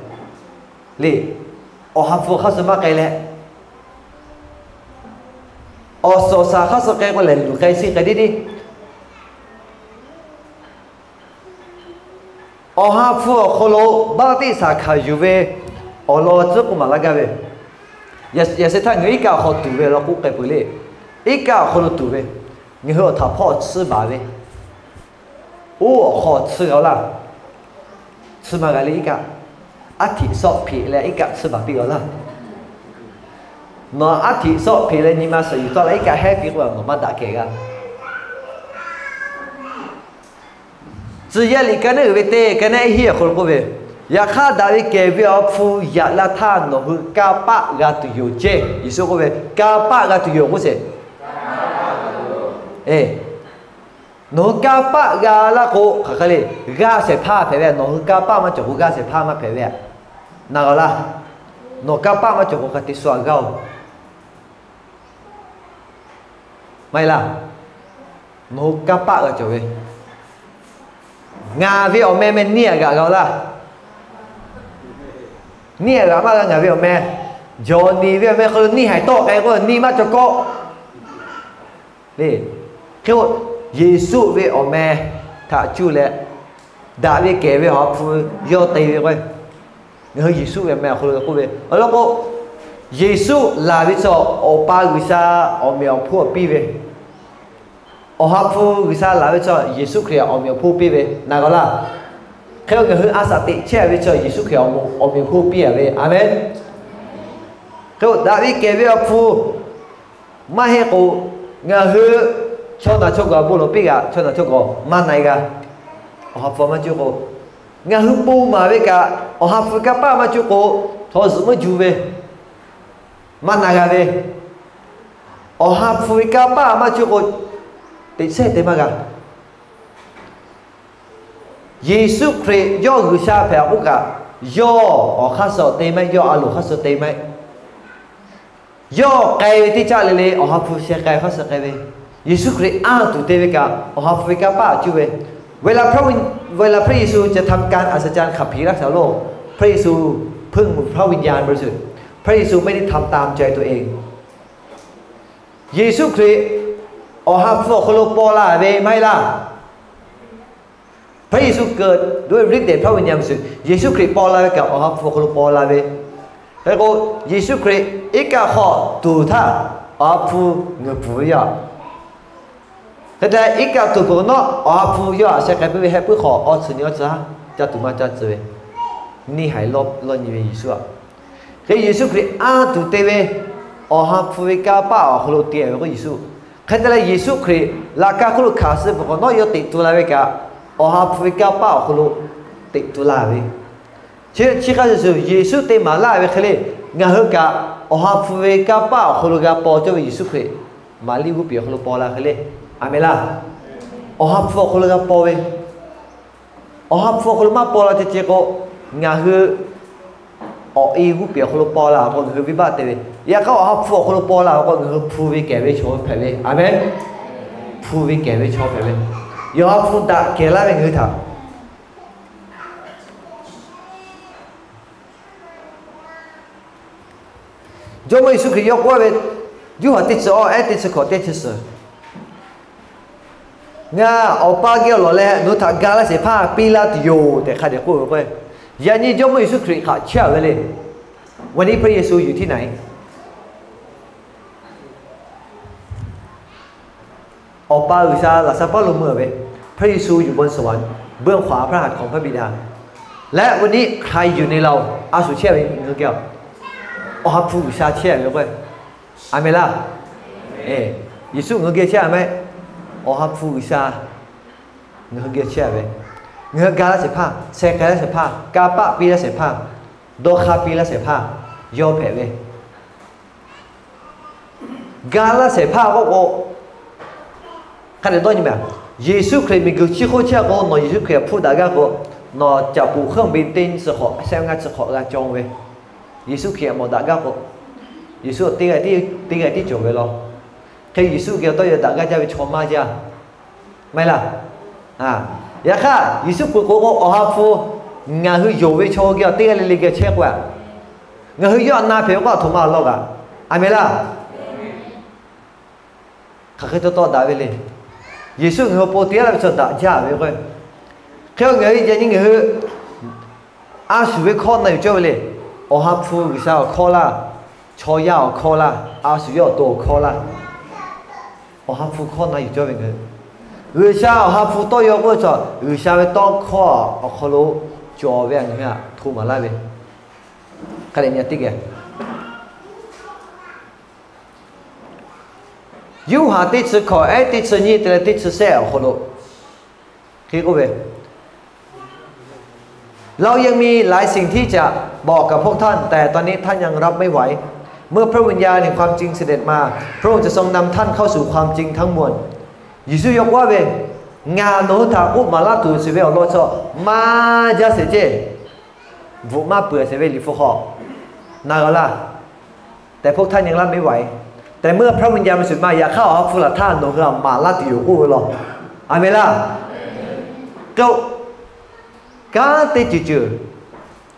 le, awˬ ha hpu hk'aˇ suh maˇ k'ai leh, awˬ suhˍ awˬ shaˍ hk'aˇ suh k'ai k'o lehˬ luˬ k'ai sheˆ k'ai deˇ deˇ. Awˬ ha hpu awˬ hk'aw lo baˆtiˆsaˬ hkanˍ yuˬ ve awˬ lawn tcuhˉ k'oˆ maˍ laˇ gaˇ ve, yaꞈ sheh htaˇ ngaˬ hui iˉ kaˆ awˬ hk'aw tuˬ ve law k'oˆ k'ai peuˬ le. Iˉ kaˆ awˬ hk'aw lo tuˬ ve, ngaˬ hui awˬ htaꞈ hpawˇ tsuhˇ baˬ ve, oˇ awˬ hk'aw tsuhˇ g'a laˇ. Tsuhˇ maˇ g'a le iˉ kaˆ, aˉ htiꞈ sawˆ hpeꞈ leh iˉ kaˆ tsuhˇ baˬ piˇ g'a laˇ. Nawˬ aˉ htiꞈ sawˆ hpeꞈ leh nyi ma suhˍ yuˬ tawˆ la iˉ kaˆ hehˉ piˇ k'oˆ a nawˬ maˇ daꞈ kehˬ g'a. Tcuh yaˇ liꞈ ka neˉ uiˍ ve teˇ ka neˉ hiˉ awˬ hk'aw lo k'oˆ ve, yaꞈ hk'aˇ daꞈ ve kehˬ ve awˬ ha hpu yaꞈ la htaˇ nawˬ hui kanˇ paˆ g'a tuˬ yoˬ ceˇ. Yeˍsuˆ k'oˆ ve, kanˇ paˆ g'a tuˬ yoˬ k'oˆ sheˍ. Nawˬ hui kanˇ paˆ g'a laˇ k'o hk'aˬ hk'e le, g'aˇ shehˍ hpaˇ hpehꞈ ve. Nawˬ hui kanˇ paˆ maˇ cawˬ k'o g'aˇ shehˍ hpaˇ maˇ hpehꞈ ve. Na g'a laˇ. Nawˬ kanˇ paˆ maˇ cawˬ k'o hk'a te shu a g'aˇ oˬ. Maˇ heˆ laˇ. Nawˬ hui kanˇ paˆ g'a cawˬ ve, ngaˬ ve awˬ meh meh neˇ aꞈ g'aꞈ g'a laˇ. Neˇ aꞈ g'aꞈ maˇ g'a ngaˬ ve awˬ meh. Jawˬ niˬ ve awˬ meh hk'aw lo neˇ haiˬ tawˆ k'ai k'o neˇ maˇ cawˬ kawˆ le. Hk'e k'o, Yeˍsuˆ ve awˬ meh htaꞈ cuˇ leh daꞈ ve kehˬ ve awˬ ha hpu yawˇ te ve k'o, ngaˬ hui Yeˍsuˆ ve awˬ meh awˬ hk'aw lo k'oˆ ve awˬ lawn k'o, Yeˍsuˆ laˬ ve chaw Awˬ pa G'uiˬsha awˬ meꞈ awˬ hponˇ awˬ piˇ ve, awˬ ha hpu G'uiˬsha laˬ ve chaw Yeˍsuˆ Hkriꞈ awˬ meꞈ awˬ hponˇ piˇ ve na g'a laˇ. Hk'e k'o ngaˬ hui a shaꞈ teꞈ chehˇ ve chaw Yeˍsuˆ Hkriꞈ awˬ meꞈ awˬ hponˇ piˇ a ve. Aˍmenˇ. Hk'e k'o daꞈ ve kehˬ ve awˬ hpu maˇ heˆ k'o, Ngaˬ hui chaw naˬ chaw gawˬ bon lawˬ piˇ g'aꞈ, chaw naˬ chaw gawˬ maˇ na e g'a. Awˬ ha hpu maˇ cuˇ k'o, ngaˬ hui bon maˍ ve kaꞈ, Awˬ ha hpu ve kanˇ paˆ maˇ cuˇ k'o, chaw zuhꞈ meuˇ ju ve, maˇ na g'a ve, Awˬ ha hpu ve kanˇ paˆ maˇ cuˇ k'o, teꞈ shehˉ te maˇ g'a. Yeˍsuˆ Hkriꞈ yawˇ G'uiˬsha hpehꞈ k'oˆ kaꞈ, yawˇ awˬ hk'aˇ suh te maˇ heˆ, yawˇ a loˍ hk'aˇ suh te maˇ heˆ. Yawˇ k'ai ve teˇ caˆ le le Awˬ ha hpu sheh k'ai hk'aˇ suh k'ai ve. Yeˍsuˆ Hkriꞈ anˇ tuˬ te ve kaꞈ, Awˬ ha hpu ve kanˇ paˆ cuˇ ve. เวลาพระวิญ- เวลาพระเยซูจะทำการอัศจรรย์ขับผีรักษาโรค พระเยซูพึ่งพระวิญญาณบริสุทธิ์ พระเยซูไม่ได้ทำตามใจตัวเอง Yeˍsuˆ Hkriꞈ Awˬ ha hpu awˬ hk'aw lo paw la ve maˇ heˆ laˇ. พระเยซูเกิดด้วยฤทธิ์เดชพระวิญญาณบริสุทธิ์ Yeˍsuˆ Hkriꞈ paw la ve kaꞈ Awˬ ha hpu awˬ hk'aw lo paw la ve. Hk'e k'o, Yeˍsuˆ Hkriꞈ iˉ kaˆ hk'aw tuˍ htaˇ, Awˬ ha hpu ngeuˍ pfuhˍ ve yaˇ. Hk'e te iˉ kaˆ tuˍ peuˬ nawˉ, Awˬ ha hpu yawˇ htaꞈ sheh k'ai puiˉ ve heh puiˉ hk'awꞈ awˬ tcuh nyi awˬ tcuh haˉ ca tuˬ maˇ ca tcuh ve, neˇ haiˬ lawˇ nyi ve Yeˍsuˆ aꞈ. Hk'e Yeˍsuˆ Hkriꞈ anˇ tuˬ te ve, Awˬ ha hpu ve kanˇ paˆ awˬ hk'aw lo te ve k'o Yeˍsuˆ. Hk'e te leh Yeˍsuˆ Hkriꞈ laꞈ ka hk'oˆ lo hkanˍ suh peuˬ hk'awꞈ nawˉ yawˇ teꞈ tu la ve kaꞈ, Awˬ ha hpu ve kanˇ paˆ awˬ hk'aw lo teꞈ tu la ve. Chi hk'a shuˍ shuˍ Yeˍsuˆ te maˍ laˇ ve hk'e le, ngaˬ hui kaꞈ Awˬ ha hpu ve kanˇ paˆ awˬ hk'aw lo g'a paw cawˇ ve Yeˍsuˆ Hkriꞈ, Maˍriˆ g'oˇ piˍ awˬ hk'aw lo paw la hk'e le. Aˬ menˍ laˇ. Awˬ ha hpu awˬ hk'aw lo g'a paw ve, Awˬ ha hpu awˬ hk'aw lo maˇ paw la ceh ceh k'o, ngaˬ hui awˬ e g'oˇ piˍ awˬ hk'aw lo paw la k'o, ngaˬ hui venˇbaˆ te ve. Yaꞈ hk'aˇ Awˬ ha hpu awˬ hk'aw lo paw la k'o, ngaˬ hui hpu ve kehˬ ve chaw hpehꞈ ve. Aˬ menˍ. Hpu ve kehˬ ve chaw hpehꞈ ve. Yawˬ ha hpu daꞈ kehˬ laˇ ve ngaˬ hui htaꞈ Jawˇmawˇ Yeˍsuˆ Hkriꞈ yawˇ k'oˆ ve, Yoˇhanˬ teˇ chi awˇ ehˉ teˇ chi hkawꞈ teˇ chi suhˍ, Ngaˬ Awˬ pa geh awˬ lawˬ leh nawˬ hui htaꞈ ga laˇ shehˍ hpaˇ piˇ laˇ tuˬ yoˬ tehꞈ hk'a dehꞈ k'oˆ ve k'o, yaꞈ nyi Jawˇmawˇ Yeˍsuˆ Hkriꞈ hk'aꞈ chehˇ a ve le. Awˬ pa G'uiˬsha laꞈ sha paˉ lo mui ve, พระเยซูอยู่บนสวรรค์ เบื้องขวาพระหัตถ์ของพระบิดา และวันนี้ใครอยู่ในเรา A shu chehˇ ve ngaˬ hui geh Awˬ ha hpu G'uiˬsha chehˇ ve k'o, aˬ menˍ laˇ. Yeˍsuˆ ngaˬ hui geh chehˇ a mehˆ. Awˬ ha hpu G'uiˬsha ngaˬ hui geh chehˇ ve, ngaˬ hui ga laˇ shehˍ hpaˇ, sheh k'ai laˇ shehˍ hpaˇ, kanˇ paˆ piˇ laˇ shehˍ hpaˇ, dawˇ hk'aˇ piˇ laˇ shehˍ hpaˇ yawˇ hpehꞈ ve. Ga laˇ shehˍ hpaˇ k'oˆ k'o, hk'a dehꞈ dawˇ nyi mehˍ. Yeˍsuˆ Hkriꞈ miˬguiˬ chi hk'oˆ chehˇ k'o, nawˬ Yeˍsuˆ Hkriꞈ htaꞈ hpuˇ daꞈ gaˇ k'o, nawˬ caꞈ puˍ hk'eˆ ve teˇ chi hk'awꞈ shehˆ ngaˇ chi hk'awꞈ g'a cawˇ ve. Yeˍsuˆ Hkriꞈ htaꞈ mawˬ daꞈ gaˇ k'o, Yeˍsuˆ teˇ g'aˇ tiˉ cawˬ ve law. Hk'e Yeˍsuˆ geh awˬ tawˇ yaw daꞈ gaˇ jaˇ ve chaw maˇ jaˇ, maˇ heˆ laˇ. Yaꞈ hk'aˇ Yeˍsuˆ k'oˆ k'o, Awˬ ha hpu ngaˬ hui yonˍ ve chaw geh teˇ g'aˇ le le geh chehˇ k'o, ngaˬ hui yawˇ htaꞈ na hpehꞈ ve k'o, a htoꞈ ma awˬ lawn kaꞈ, aˬ menˍ laˇ. Hk'aˬ hk'e taw taw daꞈ ve le. Yeˍsuˆ ngaˬ hui awˬ pon te laˇ ve chaw daꞈ jaˇ ve k'o, hk'e ngaˬ hui yaꞈ nyi ngaˬ hui a shu ve hkawˇ na yuˬ cawˇ ve le. Awˬ ha hpu G'uiˬsha awˬ hkawˇ laˇ, chaw yaˇ awˬ hkawˇ laˇ, a shu yawˇ awˬ to awˬ hkawˇ laˇ. Awˬ ha hpu hkawˇ na yuˬ cawˇ ve ngaˬ hui, G'uiˬsha awˬ ha hpu tawˇ yaw k'oˆ ve chaw, G'uiˬsha ve tawˇ hkawˇ awˬ hk'aw lo cawˬ ve ngaˬ hui htaꞈ hto maˍ laˇ ve. Hk'a dehꞈ nyi teˇ geh, Yoˇhanˬ teˇ chi hkawꞈ ehˉ teˇ chi nyiˇ te leh teˇ chi shehˆ awˬ hk'aw lo hk'e k'oˆ ve, เรายังมีหลายสิ่งที่จะบอกกับพวกท่าน แต่ตอนนี้ท่านยังรับไม่ไหว เมื่อพระวิญญาณแห่งความจริงเสด็จมา พระองค์จะทรงนำท่านเข้าสู่ความจริงทั้งมวล Yeˍsuˆ yawˇ k'oˆ ve, Ngaˬ nawˬ hui htaꞈ k'oˆ maˍ laˇ tuˬ sheˍ ve awˬ lawn chaw maˇ jaˇ sheˍ ceˇ. Bvuhꞈ maˇ peuˬ sheˍ ve Liꞈ hpu hk'aw na g'a laˇ. แต่พวกท่านยังรับไม่ไหว แต่เมื่อพระวิญญาณบริสุทธิ์มา Yaꞈ hk'aˇ Awˬ ha hpu laˬ htaˇ nawˬ hui htaꞈ maˍ laˇ tuˬ yoˬ k'oˆ ve law. Aˬ menˍ laˇ. K'o, kanˉ teˇ ceuˬ ceuˬ,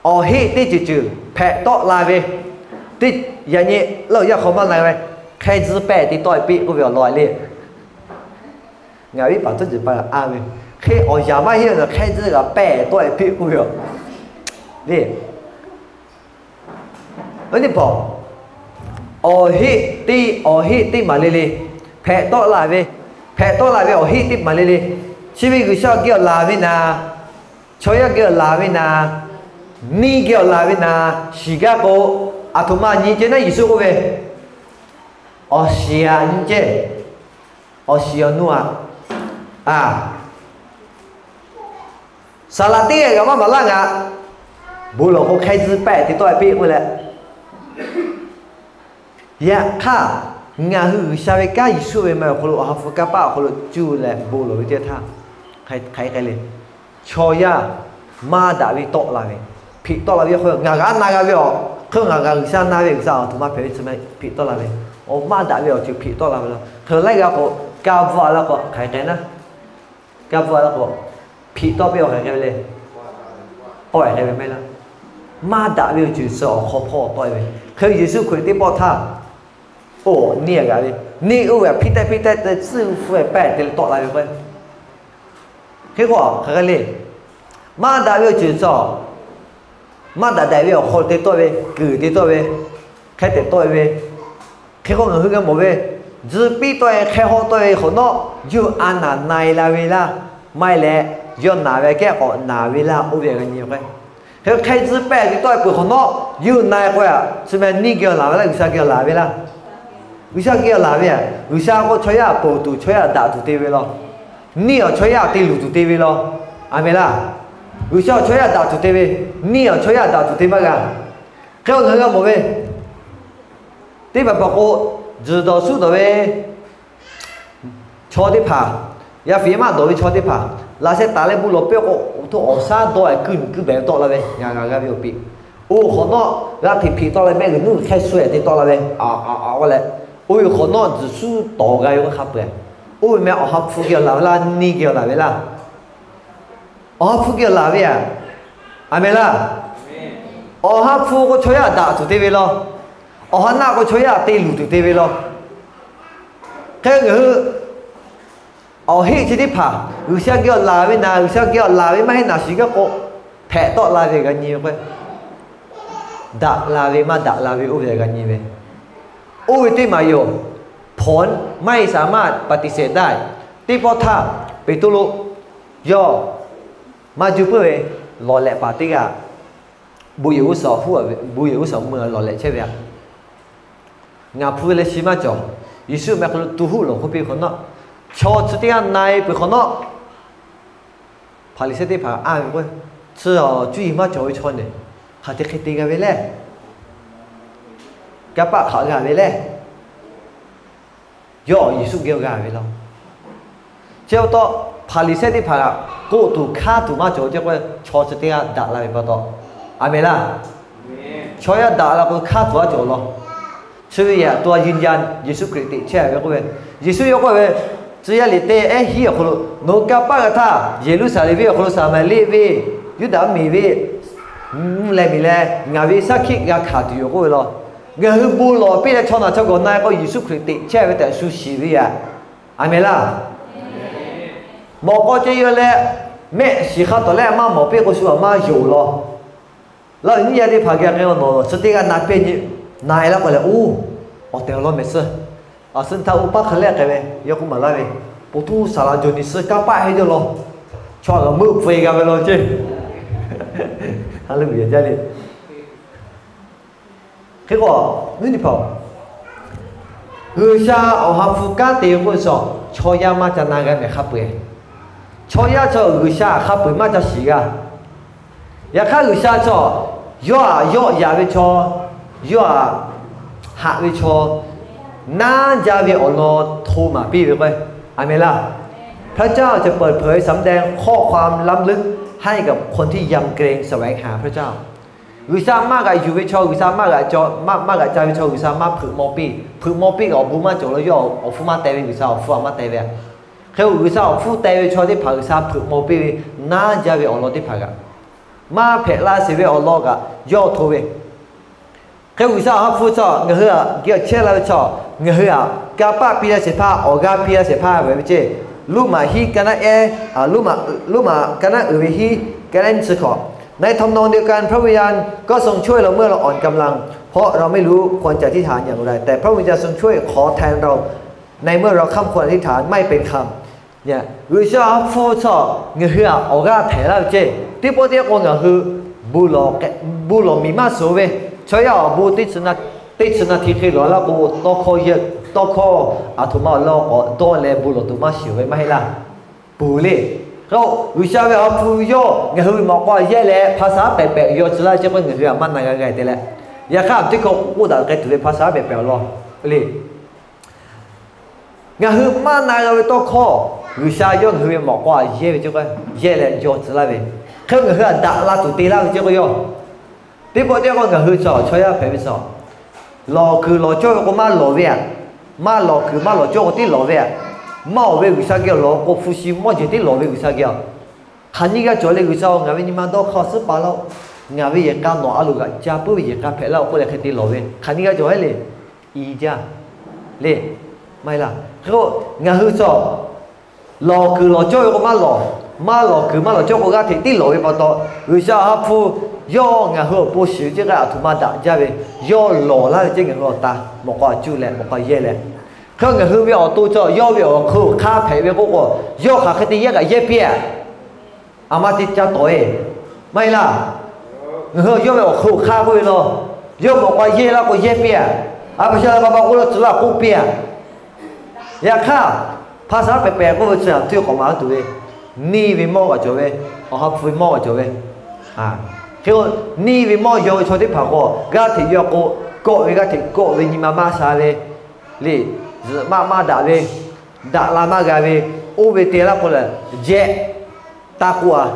awˬ heˆ teˇ ceuˬ ceuˬ hpehꞈ tawˆ la ve, teˇ, yaꞈ nyi laˇ awˬ yaˇ hk'aw maˇ na ve, hk'e tzuhˇ pehˇ te tawˆ e piˇ k'oˆ ve awˬ lawn le. Ngaˬ viˉ paˍ tcuhˉ ceuˬ pa a ve, hk'e awˬ yaˍ maˇ heˆ ve, hk'e tzuhˇ g'a pehˇ tawˆ e piˇ k'oˆ ve le. Awˬ heˆ teˇ, awˬ heˆ teˇ maˍ le le hpehꞈ tawˆ la ve, hpehꞈ tawˆ la ve awˬ heˆ teˇ maˍ le le, chi ve G'uiˬsha geh awˬ laˬ ve naˍ, chaw yaˇ geh awˬ laˬ ve naˍ, neˇ geh awˬ laˬ ve naˍ, shiˍ gaˇ k'o, a htoꞈ ma nyi ceh naˉ Yeˍsuˆ k'oˆ ve, awˬ shiˍ aꞈ nyi ceh. Awˬ shiˍ awˬ nu-a, a, saˍ laꞈ teˇ g'aˇ kaꞈ maˇ maˍ laˇ ngaˬ. Bon lawˬ k'o, hk'e tcuh pehˆ te tawˆ-e piˇ k'oˆ leh, yaꞈ hk'aˇ, ngaˬ hui G'uiˬsha ve kanˉ Yeˍsuˆ ve ma awˬ hk'aw lo, Awˬ ha hpu kanˇ paˆ awˬ hk'aw lo cuˇ leh bon lawˬ ve teˇ htaˇ, hk'aˬ hk'e le, chaw yaˇ maˇ daꞈ ve tawˆ la ve, hpeꞈ tawˆ la ve hk'e, ngaˬ g'a na g'a ve awˬ hk'e, ngaˬ g'a G'uiˬsha na ve, G'uiˬsha awˬ htoꞈ ma hpehꞈ ve chi ma hpeꞈ tawˆ la ve, awˬ maˇ daꞈ ve awˬ ceuˬ hpeꞈ tawˆ la ve law. Hk'e laiˉ g'aˇ k'o, ka bvuhꞈ la k'o hk'aˬ hk'e naˉ, ka bvuhꞈ la k'o, hpeꞈ tawˆ piˇ awˬ hk'e hk'e ve le. Awˬ hk'e hk'e ve maˇ heˆ laˇ. Maˇ daꞈ ve awˬ ceuˬ suh awˬ hk'aw hpawˇ tawˆ-e ve. Hk'e Yeˍsuˆ Hkriꞈ teˇ pawˆ htaˇ, oˇ neˇ g'aꞈ ve, neˇ oˇ ve htaꞈ hpiˇ tehˆ hpiˇ tehˆ te tcuhˇ hpu-e pehˆ te leh tawˆ la ve k'o, hk'e k'o hk'aˬ hk'e le, maˇ daꞈ ve awˬ ceuˬ suh maˇ daꞈ daꞈ ve awˬ hk'aw te tawˆ ve, kuiˬ te tawˆ ve, hk'e te tawˆ ve, hk'e k'o ngaˬ hui g'a mawˬ ve, tcuhˇ piˇ tawˆ-e hk'e haw tawˆ ve hk'awꞈ nawˉ, yawˇ hui a naˍ na-e la ve laˇ, maˇ heˆ leh, yawˇ naˍ ve kehˉ k'awꞈ naˍ ve laˇ, oˇ ve g'a nyi k'o, hk'e hk'e tcuhˇ pehˆ te tawˆ-e peuˬ hk'awꞈ nawˉ, yawˇ hui na-e k'o, chi ma neˇ geh awˬ laˬ ve laˇ, G'uiˬsha geh awˬ laˬ ve laˇ. G'uiˬsha geh awˬ laˬ ve, G'uiˬsha k'o chaw yaˇ ponˬ tuˬ, chaw yaˇ daꞈ tuˬ te ve law. Neˇ awˬ chaw yaˇ te luˬ tuˬ te ve law. A meˍ laˇ. G'uiˬsha awˬ chaw yaˇ daꞈ tuˬ te ve, neˇ awˬ chaw yaˇ daꞈ tuˬ te maˇ g'a. Hk'e k'o ngaˬ hui g'a mawˬ ve, teˇ hpaˍ hpaˍ k'o, tzuhˬ dawˬ suhˉ dawˬ ve chaw teˇ hpaˍ, yaˇ fiˍ yaˇ maˇ dawˬ ve chaw teˇ hpaˍ, laꞈ sheh taˍ leh bon lawˬ piˇ k'o, oˇ htoꞈ awˬ shaˉ dawˇ-e kuiˇ nuˬ kuiˇ behˬ ve tawˆ la ve, ngaˬ g'a g'a ve awˬ piˇ. Oˇ hk'awꞈ nawˉ g'a hteꞈ hpeꞈ tawˆ leh mehˆ g'uiˬ nuˇ hk'e shu-e te tawˆ la ve, a a a k'oˆ leh, oˇ ve hk'awꞈ nawˉ tzuhˬ suhˉ tawˍ g'a ve k'o hk'a peu-eˬ. Oˇ ve meh Awˬ ha hpu geh awˬ laˬ ve laˇ, neˇ geh awˬ laˬ ve laˇ. Awˬ ha hpu geh awˬ laˬ ve a, a meˍ laˇ. Awˬ ha hpu k'o chaw yaˇ daꞈ tuˬ te ve law. Awˬ ha naˆ k'o chaw yaˇ te luˬ tuˬ te ve law. Hk'e ngaˬ hui awˬ heˆ chi teˇ hpaˍ G'uiˬsha geh awˬ laˬ ve naˍ, G'uiˬsha geh awˬ laˬ ve maˇ heˆ naˍ shiˍ gaˇ k'o, hpehꞈ tawˆ la ve g'a nyi ve k'o, daꞈ la ve maˇ daꞈ la ve oˇ ve g'a nyi ve. Oˇ ve teˇ maˍ yoˬ. ผลไม่สามารถปฏิเสธได้ teˇ pawˆ htaˇ, Peˍtruˆ yawˇ maˇ juˇ puiˉ ve lawˬ lehꞈ paˍ teˇ g'aˇ, bon yehˬ g'uˇ suhˍ, bon yehˬ g'uˇ suhˍ mui lawˬ lehꞈ chehˇ ve a. Ngaˬ hpu leh shi maˇ cawˬ. Yeˍsuˆ meh hk'aw lo tu huˆ lawˬ k'oˆ piˇ hk'awꞈ nawˉ, chaw chi teˇ g'aˇ na-e peuˬ hk'awꞈ nawˉ, Hpaˍriˍsehˇ teˇ hpaˍ a ve k'o, chi cuˇ yiˍ maˇ cawˬ ve chaw nehˬ, hk'aˬ te hk'e te g'a ve le. Kanˇ paˆ hk'aˬ g'a ve le. Yawˇ Yeˍsuˆ geh g'a ve law. Chi pa taw, Hpaˍriˍsehˇ teˇ hpaˍ k'oˆ tuˬ hkanˇ tuˬ maˇ cawˬ ce k'o, chaw chi teˇ g'aˇ daꞈ la ve pa taw, a meˍ laˇ. Chaw yaˇ daꞈ la k'o hkanˇ tuˬ a cawˬ law. Chi ve yaꞈ to a yuˬ yan Yeˍsuˆ Hkriꞈ teꞈ chehˇ ve k'oˆ ve, Yeˍsuˆ yawˇ k'oˆ ve, tcuh yaˇ liꞈ te ehˉ hiˉ awˬ hk'aw lo, nawˬ hui kanˇ paˆ g'a htaˇ, Yeˍruˆsaˍlehnˍ venˇ awˬ hk'aw lo, Saˍmaˍriˆ venˇ, Yuˇdaꞈ mvuhˇmiˬ venˇ, mvuhˇ leh miˬ leh ngaˬ ve shaˉ hkiˆ g'a hkanˍ tuˬ yoˬ k'oˆ ve law. Ngaˬ hui bon lawˬ piˇ leh chaw naˬ chaw gawˬ na-e k'o, Yeˍsuˆ Hkriꞈ teꞈ chehˇ ve tehꞈ shu shiˍ ve yaꞈ. A meˍ laˇ. Mawꞈ k'aw ceh yaw leh, mehˆ shiˍ hk'a tawˍ leh maˇ mawˬ piˇ k'o, shu aꞈ maˇ yonˍ law. Laˇ ve nyiˇ yaˇ teˇ hpaˍ geh k'ai-o, nawˬ chi teˇ g'aˇ na piˇ nyi, na-e laˇ k'o lehˬ, oˇ, awˬ tehˬ awˬ lawn mehˍ suhˉ, a suhˉ htaˇ oˇ paˇ hk'e lehˆ k'ai ve, yawˇ k'oˆ maˍ laˇ ve, po tuˇ saˍ laꞈ jawˬ nyi suhˉ kanˇ paˆ heˆ jaˇ law. Chaw g'a meuˆ pfuhˇ-e g'a ve law ceˇ. Haˍleˍluˍyaˍ jaˇ le. Hk'e k'o, nyiˇ teˇ hpaˍ-oˬ, G'uiˬsha Awˬ ha hpu kanˉ te k'oˆ ve chaw, chaw yaˇ maˇ ca na g'a mehˍ hk'a peu-eˬ. Chaw yaˇ chaw G'uiˬsha hk'a peu-eˬ maˇ ca shiˍ g'a. Yaꞈ hk'aˇ G'uiˬsha chaw, yawˇ aꞈ yawˆ yaꞈ ve chaw, yawˇ aꞈ haꞈ ve chaw, naˉ jaˇ ve awˬ lawn hto maˍ piˇ ve k'o, a meˍ laˇ. พระเจ้าจะเปิดเผยสำแดงข้อความล้ำลึกให้กับคนที่ยำเกรงแสวงหาพระเจ้า G'uiˬsha maˇ g'aꞈ yuˬ ve chaw, G'uiˬsha maˇ g'aꞈ, maˇ g'aꞈ ca ve chaw G'uiˬsha maˇ hpeuꞈ maw piˇ. Hpeuꞈ maw piˇ kaꞈ awˬ bon maˇ cawˬ lo, yawˇ awˬ hpfuhˇ maˇ teh ve, G'uiˬsha awˬ hpfuhˇ aꞈ maˇ teh ve. Hk'e k'o G'uiˬsha awˬ hpfuhˇ teh ve chaw teˇ hpaˍ G'uiˬsha hpeuꞈ maw piˇ ve, naˉ jaˇ ve awˬ lawn teˇ hpaˍ kaꞈ, maˇ hpehꞈ la sheˍ ve awˬ lawn kaꞈ yawˇ hto ve. Hk'e G'uiˬsha Awˬ ha hpu chaw ngaˬ hui aꞈ geh chehˇ la ve chaw, ngaˬ hui aꞈ kanˇ paˆ piˇ laˇ shehˍ hpaˇ, awˬ g'aˇ piˇ laˇ shehˍ hpaˇ ve ceˇ. Roˉmaꞈ hiˉ ka naˉ ehˉ, Roˉmaꞈ ka naˉ uiˍ ve hiˉ ka naˉ nyiˇ chi hkawꞈ, ในทำนองเดียวกัน พระวิญญาณก็ทรงช่วยเราเมื่อเราอ่อนกำลัง เพราะเราไม่รู้ควรจะอธิษฐานอย่างไร แต่พระวิญญาณทรงช่วยขอแทนเรา ในเมื่อเราคร่ำครวญอธิษฐานไม่เป็นคำ G'uiˬsha Awˬ ha hpu chaw ngaˬ hui aꞈ awˬ g'aˇ htehˍ laˇ ve ceˇ. Teˇ pawˆ teˇ yanˇ k'o ngaˬ hui bon lawˬ miˬ maˇ suhˍ ve, chaw yaˇ awˬ bon teˇ chi na hti hk'e lawˬ laˇ k'o, tawˇ hkawˇ yehˇ tawˇ hkawˇ aˬ htoꞈ ma awˬ lawn k'awꞈ dawˇ leh bon lawˬ tuˬ maˇ shiˍ ve maˇ heˆ laˇ. Peuˬ le. K'o, G'uiˬsha ve Awˬ ha hpu yawˇ ngaˬ hui ve mawꞈ k'aw yehˇ leh hpa shaˉ pehˍ pehˍ yaw tcuh laˇ ve chi k'o, ngaˬ hui aꞈ maˇ na g'a g'a te leh, yaꞈ hk'aˇ teˇ hkawˇ k'oˆ k'oˆ daꞈ k'ai tuˬ ve hpa shaˉ pehˍ pehˍ awˬ lawn le. Ngaˬ hui maˇ na g'a ve tawˇ hkawˇ, G'uiˬsha yawˇ ngaˬ hui ve mawꞈ k'aw yehˇ ve ce k'o, yehˇ leh yaw tcuh laˇ ve, hk'e ngaˬ hui aꞈ daꞈ la tuˬ te laˇ ve ce k'o, yawˇ teˇ pawˆ teˇ k'o ngaˬ hui chaw chaw yaˇ hpehꞈ ve chaw, lawˬ kuiˬ lawˬ cawˇ ve k'o maˇ lawˬ ve aꞈ, maˇ lawˬ kuiˬ maˇ lawˬ cawˇ k'o tiˉ lawˬ ve aꞈ, maˇ awˬ ve G'uiˬsha geh awˬ lawˬ k'o hpu shi mawˇ jeˬ tiˉ lawˬ ve G'uiˬsha geh a. Hk'aˬ nyiˇ g'aˇ cawˬ leh G'uiˬsha-oˬ, ngaˬ ve nyi ma dawˇ hk'aˇ suhˉ pa laˇ-oˆ. Ngaˬ ve yehˬ k'a nawˬ a loˍ g'aꞈ ca puiˉ ve yehˬ k'a hpehꞈ laˇ-oˆ k'oˆ leh hk'e te lawˬ ve hk'aˬ nyiˇ g'aˇ cawˬ heˆ le. I jaˇ le. Maˇ heˆ laˇ. Hk'e k'o, ngaˬ hui chaw lawˬ kuiˬ lawˬ cawˇ ve k'o maˇ lawˬ, maˇ lawˬ kuiˬ maˇ lawˬ cawˇ k'o g'aˇ hteꞈ tiˉ lawˬ ve pa taw, G'uiˬsha Awˬ ha hpu yawˇ ngaˬ hui awˬ pon shiˍ ve ce k'o aˬ htoꞈ ma daꞈ jaˇ ve, yawˇ lawˬ laˇ ve ce ngaˬ hui awˬ ta mawꞈ k'aw cuˇ leh mawꞈ k'aw yehˇ leh, hk'e ngaˬ hui ve awˬ to chaw yawˇ ve awˬ hk'eun hk'aˇ hpehꞈ ve k'oˆ k'o, yawˇ hk'aˬ hk'e te yehˇ kaꞈ yehˇ piˇ-a. Aˬ ma te ca tawˍ-e. Maˇ heˆ laˇ. Ngaˬ hui yawˇ ve awˬ hk'eun hk'aˇ k'oˆ ve law, yawˇ mawꞈ k'aw yehˇ laˇ k'o yehˇ piˇ-a. A pa sha la pa pa k'oˆ laˇ tcuh laˇ k'oˆ piˇ-a. Yaꞈ hk'aˇ, hpa shaˉ pehˍ pehˍ k'oˆ ve chi aꞈ htuˇ k'awꞈ maˍ tuˬ ve, neˇ ve mawˇ g'aꞈ cawˬ ve, Awˬ ha hpu ve mawˇ g'aꞈ cawˬ ve. Hk'e k'o, neˇ ve mawˇ yaw ve chaw teˇ hpaˍ k'o g'aˇ hteꞈ yaw k'o, kawˆ ve g'aˇ hteꞈ kawˆ ve nyi ma maˇ sha ve le, zuhꞈ maˆ maˇ daꞈ ve, daꞈ la maˇ g'a ve, oˇ ve te laˇ k'o lehˬ, jehˆ taˇ k'oˆ-a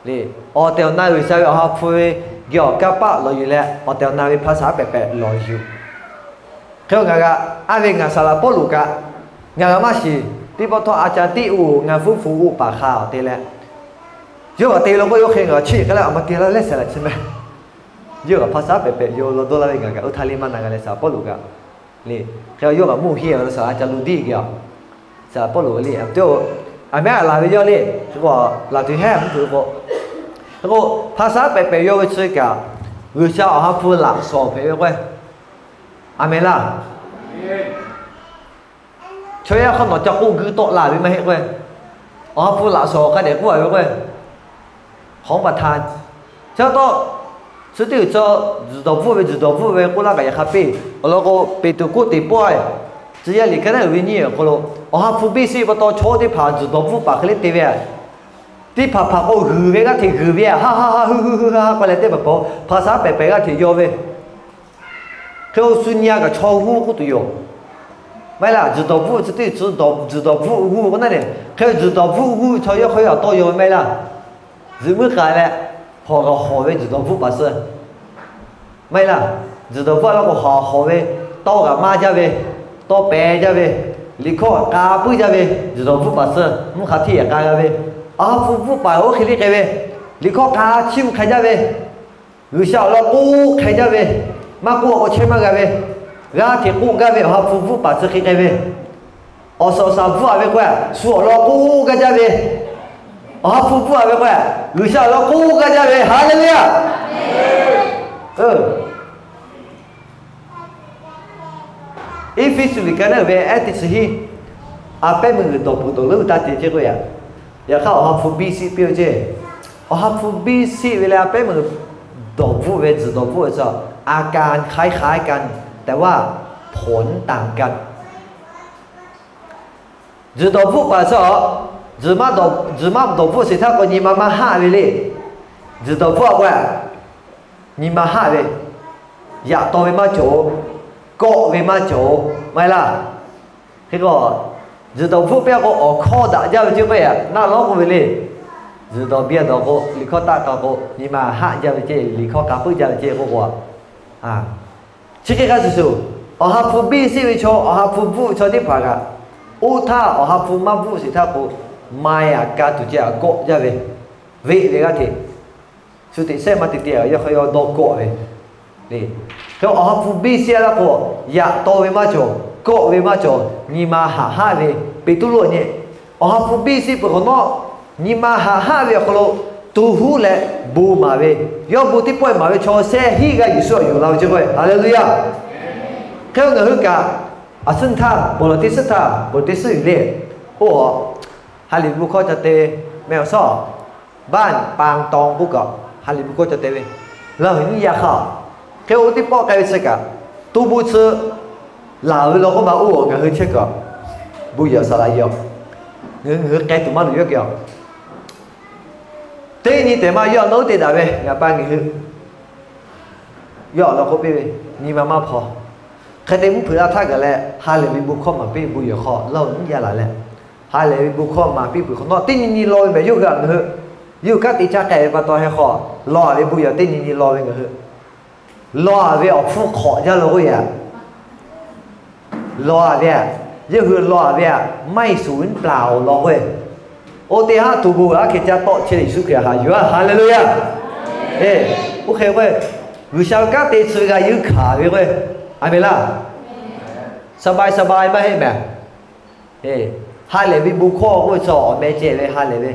le. Awˬ tehˬ awˬ na G'uiˬsha ve Awˬ ha hpu ve geh awˬ kanˇ paˆ lawˬ yuˬ leh, awˬ tehˬ awˬ na ve hpa shaˉ pehˍ pehˍ lawˬ yuˬ. Hk'e ngaˬ g'a, a ve ngaˬ saˍ laꞈ Pawˇluꞈ kaꞈ, ngaˬ g'a maˇ shiˍ, teˇ pawˆ htawˇ a ca tiˉ oˬ, ngaˬ fuˉ hpu oˇ paˍ hk'a te leh, yawˇ g'aꞈ te la k'o, yawˇ hk'e ngaˬ chiˇ k'ai leh, aˬ ma te laˇ leh saˍ laꞈ chi meh. Yawˇ g'aꞈ hpa shaˉ pehˍ pehˍ yaw law dawˇ laˇ ve ngaˬ kaꞈ oˇ htaˇ le maˇ na g'a leh saˍ laꞈ Pawˇluꞈ kaꞈ le. Hk'e yawˇ g'aꞈ mvuhˇ henˇ ve saˍ laꞈ ca lo diˇ geh a. Saˍ laꞈ Pawˇluꞈ le, aˬ, aˬ mehˉ a laˬ ve yawˇ le, hk'e k'o laˬ tuˬ heˆ mvuhˇ tuˬ ve k'o, hk'e k'o hpa shaˉ pehˍ pehˍ yaw ve chi kaꞈ, G'uiˬsha Awˬ ha hpu laꞈ shawˍ hpehꞈ ve k'o, aˬ mehˍ laˇ. Chaw yaˇ hk'aw nawˬ ca k'oˆ guiˇ tawˆ la ve maˇ heˆ k'o, Awˬ ha hpu laꞈ shawˍ hk'a dehꞈ k'oˆ a ve k'o, hawˉ pa htaˇ, chi taw, chi teˇ g'uiˬ chi zuhˬ dawˬ bvuhˆ ve zuhˬ dawˬ bvuhˆ ve k'oˆ laˇ kaꞈ yaꞈ hk'a piˇ. Awˬ lawn k'o, Peˍtruˆ k'oˆ teꞈ pawˆ tcuh yaˇ liꞈ ka naˉ uiˍ ve nyiˇ awˬ hk'aw lo, Awˬ ha hpu biˇ sheˆ pa taw chaw teˇ hpaˍ zuhˬ dawˬ bvuhˆ paˍ hk'e le te ve, teˇ hpaˍ hpaˍ k'o g'uiˬ ve g'aˇ hteꞈ g'uiˬ ve, ha ha ha hu hu ha ha k'oˆ leh teˇ hpaˍ hpaˍ hpa shaˉ pehˍ pehˍ g'aˇ hteꞈ yaw ve. Hk'e k'o, shu nyi-a kaꞈ chaw g'uˇ k'oˆ tuˬ yoˬ. Maˇ heˆ laˇ, zuhˬ dawˬ bvuhˆ chi teˇ g'uiˬ zuhˬ dawˬ bvuhˆ g'uˇ k'o naˉ le, hk'e zuhˬ dawˬ bvuhˆ g'uˇ chaw yawˇ hk'aw yawˇ aꞈ tawˇ yaw ve maˇ heˆ laˇ. Zuhꞈ muiˉ k'ai leh, hawˬ g'aꞈ hawˬ ve zuhˬ dawˬ bvuhˆ paˍ suh maˇ heˆ laˇ. Zuhˬ dawˬ bvuhˆ a laˇ k'o, hawˬ hawˬ ve tawˇ g'aꞈ maˇ jaˇ ve, tawˇ pehˍ jaˇ ve, liꞈ hkawˇ k'a puiˉ jaˇ ve, zuhˬ dawˬ bvuhˆ paˍ suh mvuhˇ hk'a htiˇ yehˬ k'a g'a ve, Awˬ ha hpu bvuhˆ paˍ oˇ hk'e le k'ai ve, liꞈ hkawˇ k'a chiˇ mvuh hk'a jaˇ ve, G'uiˬsha awˬ lawn k'oˆ hk'a jaˇ ve, maˇ k'oˆ a k'o chehˇ maˇ g'a ve, g'aˇ hteꞈ k'oˆ gaˇ ve Awˬ ha hpu bvuhˆ paˍ chi hk'e k'ai ve, awˬ suhˍ awˬ shaˍ bvuhˆ a ve k'o, shu awˬ lawn k'oˆ gaˇ jaˇ ve, Awˬ ha hpu bvuhˆ a ve k'o, G'uiˬsha awˬ lawn k'oˆ gaˇ jaˇ ve. Haˍleˍluˆyaˇ. Eˇfeˇsuꞈ liꞈ ka naˉ uiˍ ve ehˉ teˇ chi hiˉ, a pehˉ meuˇ g'uiˬ dawˬ peuˬ dawˬ leuˉ taˇ te ce k'o yaꞈ, yaꞈ hk'aˇ Awˬ ha hpu biˇ sheˆ piˇ-oˆ ce. Awˬ ha hpu biˇ sheˆ ve leh a pehˉ meuˇ g'uiˬ dawˬ bvuhˆ ve, zuhˬ dawˬ bvuhˆ ve chi, อาการคล้ายๆกัน แต่ว่าผลต่างกัน Zuhˬ dawˬ bvuhˆ paˍ chi a, zuhˬ maˇ dawˬ bvuhˆ sheˍ htaˇ k'o nyi ma maˇ haˆ ve le. Zuhˬ dawˬ bvuhˆ a k'o, nyi ma haˆ ve, yaꞈ taw ve maˇ cawˬ-oˬ, kawˆ ve maˇ cawˬ-oˬ, maˇ heˆ laˇ. Hk'e k'o, zuhˬ dawˬ bvuhˆ piˇ a k'o awˬ hkawˇ daꞈ jaˇ ve ce k'o yaꞈ naˆ lawˉ k'oˆ ve le. Zuhˬ dawˬ biˇ a dawˬ k'o, liꞈ hkawˇ taˆ taw k'o, nyi ma haˆ jaˇ ve ce, liꞈ hkawˇ k'a puiˉ jaˇ ve ce k'oˆ k'o, chi hk'e hk'a shuˍ shuˍ, Awˬ ha hpu biˇ sheˆ ve chaw, Awˬ ha hpu bvuhˆ ve chaw teˇ hpaˍ kaꞈ, oˇ htaˇ Awˬ ha hpu maˇ bvuhˆ sheˍ htaˇ k'o, ma yaꞈ ka tuˬ ce a kawˆ jaˇ ve, veˆ ve g'aˇ hteꞈ, shu teꞈ shehˆ maˇ te te a yawˇ hk'aw yawˇ dawˇ kawˆ ve le. Hk'e Awˬ ha hpu biˇ sheˆ laˇ k'o, yaꞈ taw ve maˇ cawˬ, kawˆ ve maˇ cawˬ, nyi ma haꞈ haˆ ve, Peˍtruˆ nyi, Awˬ ha hpu biˇ sheˆ peuˬ hk'awꞈ nawˉ, nyi ma haꞈ haˆ ve awˬ hk'aw lo, to huˉ leh bon maˍ ve, yawˇ bon teˇ pawˆ maˍ ve chaw shehˆ hinˉ g'aˇ Yeˍsuˆ awˬ yuˬ la ve ce k'o, Haˍleˍluˆyaˇ. Hk'e ngaˬ hui kaꞈ, aˬ suhˉ htaˇ bon lawˬ teˇ suhˉ htaˇ bon teˇ suhˉ yuˬ le. Oˇ, ha liꞈ bvuhꞈ hkawˇ ca te meh awˬ shawˉ, บ้านปางตอง k'oˆ kaꞈ, ha liꞈ bvuhꞈ hkawˇ ca te ve, Laˇ huˍ nyiˇ yaˇ hk'aˇ, hk'e oˇ teˇ pawˆ k'ai ve chi kaꞈ, to bon chi laˬ ve law k'oˆ ma oˇ awˬ ngaˬ hui chehˇ kuiˬ, bon yehˬ saˍ laꞈ yehˬ, ngaˬ hui k'ai tuˬ maˇ loꞈ yawˇ geh a. Teˇ nyi tehꞈ ma yawˇ a nawˉ te daꞈ ve ngaˬ pa ngaˬ hui yawˇ a law k'oˆ piˇ ve, nyi ma maˇ hpaw. Hk'e te mvuhˇ hpeuꞈ la htaˇ gaˬ leh ha lehˬ ve bon hkawˇ maˍ piˇ, bon yehˬ hk'aw lawˇ nyiˉ yaˇ laˬ leh, ha lehˬ ve bon hkawˇ maˍ piˇ peuˬ hk'awꞈ nawˉ, teˇ nyi nyi law ve mehˍ yawˇ hui a ngaˬ hui, yawˇ hui kanˉ te caˇ k'ai ve pa taw heh hk'aw, law a ve bon yehˬ teˇ nyi nyi law ve ngaˬ hui, law a ve awˬ hpfuhˇ hk'awꞈ jaˇ law k'oˆ yaꞈ law a ve a, yawˇ hui law a ve a, ไม่สูญเปล่า awˬ lawn k'o, oˇ teˇ haˉ to bon aˉ hk'e caˇ tawˆ chehˇ Yeˍsuˆ Hkriꞈ haꞈ yuˬ a. Haˍleˍluˆyaˇ. Oˇ hk'e k'o, G'uiˬsha ve kanˉ te tcuh ve g'a yuˇ hkanˍ ve k'o, a meh laˇ, สบายสบาย maˇ heˆ mehˍ. Ha lehˬ ve bon hkawˇ k'oˆ ve chaw awˬ meh ceh ve ha lehˬ ve,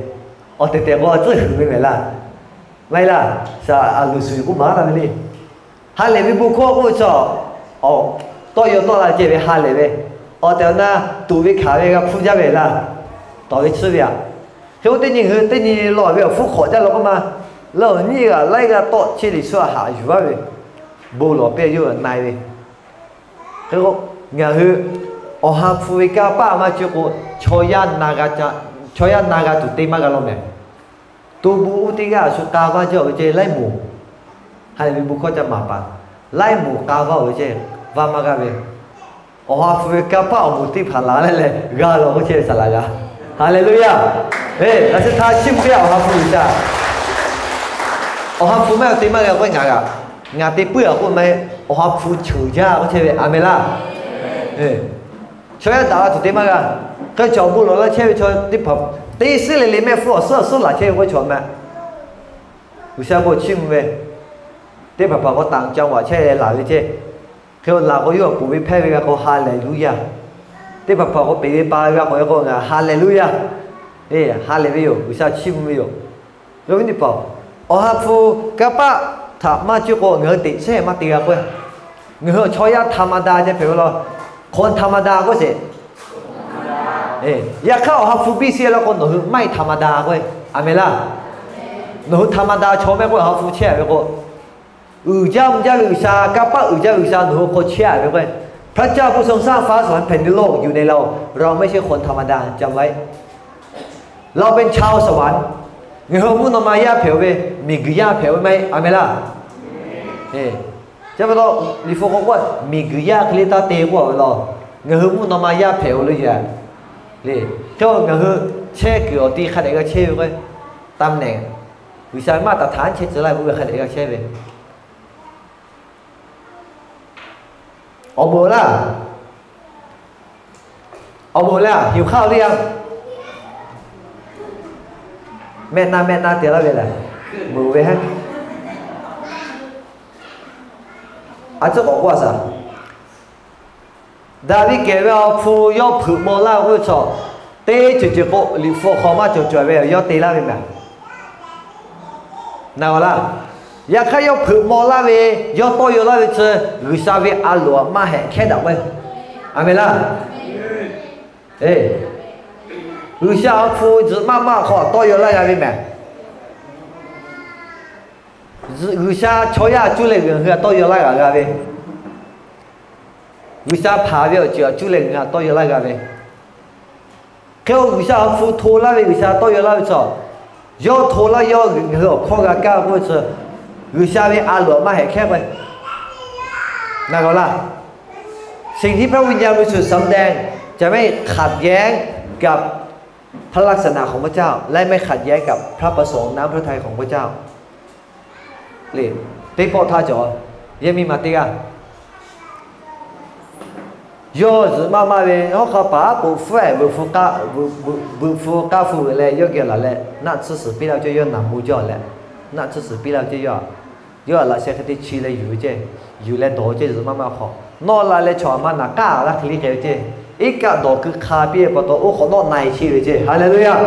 awˬ tehˬ tehˬ k'o tcuhˉ huiˍ ve mehˍ laˇ. Maˇ heˆ laˇ, shaˍ a luˬ shuˍ k'oˆ maˍ laˇ ve le. Ha lehˬ ve bon hkawˇ k'oˆ ve chaw, awˬ, tawˇ yaw tawˆ la ceh ve ha lehˬ ve, awˬ tehˬ awˬ na tuꞈ ve hkanˍ ve g'a hpuˇ jaˇ ve laˇ, tawˍ ve tsuhˇ ve aꞈ. Hk'e k'o teˇ nyi hui teˇ nyi law ve awˬ hpfuhˇ hk'awꞈ jaˇ law k'oˆ ma, lawˇ nyiˇ g'aˇ laiˉ g'aˇ tawˆ chehˇ Yeˍsuˆ a haꞈ yuˬ aˉ ve, bon lawˬ piˇ yawˇ na-e ve. Hk'e k'o, ngaˬ hui Awˬ ha hpu ve kanˇ paˆ maˇ cuˇ k'o, chaw yaˇ na g'a, chaw yaˇ na g'a tuˬ te maˇ g'a law mehˍ. To bon oˇ teˇ g'aˇ a shu k'a vaˇ jaˇ-oˬ ve ceh laiˉ moˍ, ha lehˬ ve bon hkawˇ ca maˍ paˍ, laiˉ moˍ k'a vaˇ-oˬ ve ceh, vaˇ maˇ g'aˇ ve, Awˬ ha hpu ve kanˇ paˆ awˬ moˍ teˇ hpaˍ laˬ leh leh g'a law k'oˆ chehˇ ve saˍ laꞈ g'a. Haˍleˍluˆyaˇ. Eˬ, laꞈ sheh htaˇ chiˇ mvuh ve Awˬ ha hpu G'uiˬsha, Awˬ ha hpu maˇ g'a te maˇ g'a k'oˆ ngaˬ g'a, ngaˬ te puiˉ a k'oˆ maˇ heˆ. Awˬ ha hpu ceuˬ jaˇ k'oˆ chehˇ ve, a meh laˇ. Chaw yaˇ daꞈ la tuˬ te maˇ g'a. Hk'e chaw bon lawˬ laˇ chehˇ ve chaw teˇ hpaˍ, teˇ suhˉ le le mehˆ hpfuhˇ awˬ suhˉ awˬ suhˉ laˬ chehˇ ve k'oˆ chaw meh, G'uiˬsha bon chiˇ mvuh ve, teˇ hpaˍ hpaˍ k'o taꞈ ca vaꞈ chehˇ leh laˬ ve ceh. Hk'e laˬ k'o yawˇ awˬ poˍ ve hpehˇ ve g'a k'o Haˍleˍluˆyaˇ. Teˇ hpaˍ hpaˍ k'o peꞈ ve pa ve g'a k'o e k'o ngaˬ Haˍleˍluˆyaˇ. Eˬ, ha lehˬ ve yoˬ, G'uiˬsha chiˇ mvuh ve yoˬ. Yawˇ viˉ teˇ hpaˍ, Awˬ ha hpu kanˇ paˆ htaꞈ maˇ cuˇ k'o ngaˬ hui teꞈ chehˇ maˇ te g'a k'oˆ. Ngaˬ hui awˬ chaw yaˇ ธรรมดา ceh hpehꞈ ve law, คนธรรมดา k'oˆ sheˍ. Yaꞈ hk'aˇ Awˬ ha hpu biˇ sheˍ law k'o nawˬ hui ไม่ธรรมดา k'oˆ. A meh laˇ. Nawˬ hui ธรรมดา chaw mehˆ k'oˆ Awˬ ha hpu chehˇ ve k'o, uiˍ jaˇ mvuh jaˇ ve G'uiˬsha, kanˇ paˆ uiˍ jaˇ ve G'uiˬsha nawˬ hui hk'aw chehˇ a ve k'o, พระเจ้าผู้ทรงสร้างฟ้าสวรรค์แผ่นดินโลกอยู่ในเรา เราไม่ใช่คนธรรมดา จำไว้ เราเป็นชาวสวรรค์ Ngaˬ hui mvuhˇ naw ma yaˇ hpehꞈ-oˬ ve, miˬguiˬ yaˇ hpehꞈ-oˬ ve maˇ heˆ. A meh laˇ. Chi pa taw, Liꞈ hpu k'o k'o, miˬguiˬ yaˇ hk'e le taˇ te k'oˆ ve law. Ngaˬ hui mvuhˇ naw ma yaˇ hpehꞈ-oˬ le yaꞈ le. Hk'e ngaˬ hui chehˇ kuiˬ awˬ ti hk'a dehꞈ g'a chehˇ ve k'o, ตำแหน่ง G'uiˬsha ve maˇ taˍ htaꞈ chehˇ tcuh laˇ ve k'oˆ ve hk'a dehꞈ g'a chehˇ ve. Awˬ moˍ laˇ. Awˬ moˍ laˇ, hiˍ hk'aˇ-oˬ le yaˇ. Mehˆ na mehˆ na te laˇ ve lehˬ, moˍ ve heˉ. A ciˉ k'awꞈ k'oˆ a shaˍ. Daˍviˆ kehˬ ve awˬ hpu yawˇ hpeuꞈ maw laˇ ve k'oˆ ve chaw, teˇ ceuˬ ceuˬ k'o Liꞈ hpu hk'aw maˇ cawˬ cawˬ ve yawˇ te laˇ ve mehˍ. Na g'a laˇ. Yaꞈ hk'aˇ yawˇ hpeuꞈ maw laˇ ve, yawˇ tawˇ yaw laˇ ve chi G'uiˬsha ve a loˍ maˇ hehꞈ hkehˉ daꞈ k'o. A meh laˇ. G'uiˬsha awˬ hpu zuhꞈ maˇ maˇ hk'aw tawˇ yaw laˇ g'a ve mehˍ. G'uiˬsha chaw yaˇ cuˇ leh ngaˬ hui a tawˇ yaw laˇ g'a g'a ve, G'uiˬsha hpanˍ ve awˬ ceuˬ a cuˇ leh ngaˬ hui a tawˇ yaw laˇ g'a ve. Hk'e k'o G'uiˬsha awˬ hpu hto laˇ ve, G'uiˬsha tawˇ yaw laˇ ve chaw, yawˇ hto laˇ yawˇ ngaˬ hui awˬ hkawˇ g'a kaˇ k'oˆ ve chi, G'uiˬsha ve a loˍ maˇ hehꞈ hkehˉ k'o. Na g'a laˇ. สิ่งที่พระวิญญาณบริสุทธิ์สำแดงจะไม่ขัดแย้งกับพระลักษณะของพระเจ้า และไม่ขัดแย้งกับพระประสงค์น้ำพระทัยของพระเจ้า Teˇ pawˆ htaˇ cawˬ, yehˇ miˇ ma teˇ g'aˇ yawˇ zuhꞈ maˇ maˇ ve hawˉ hk'a paˍ aˉ poꞈ hpfuhˇ-ehˍ, veuꞈ hpu k'aˇ, veuꞈ hpu k'aˇ hpu g'uiˬ leh yawˇ geh laˬ leh naˆ tsuhˇ suhˍ piˇ laˇ ve ceh yawˇ naˍ mo jaˇ leh, naˆ tsuhˇ suhˍ piˇ laˇ ve ceh yawˇ, yawˇ laꞈ sheh hk'e te chi leh yuˬ ve ceh, yuˬ leh dawˬ ve ceh zuhꞈ maˇ maˇ hk'aw, nawˇ la leh chaw a ma naˍ k'aˇ laˇ hk'e le k'ai ve ceh, iˉ kaˆ dawˬ keu hk'a piˇ ve pa taw oˇ hk'awꞈ nawˉ na-e chehˇ ve ceh. Haˍleˍluˆyaˇ.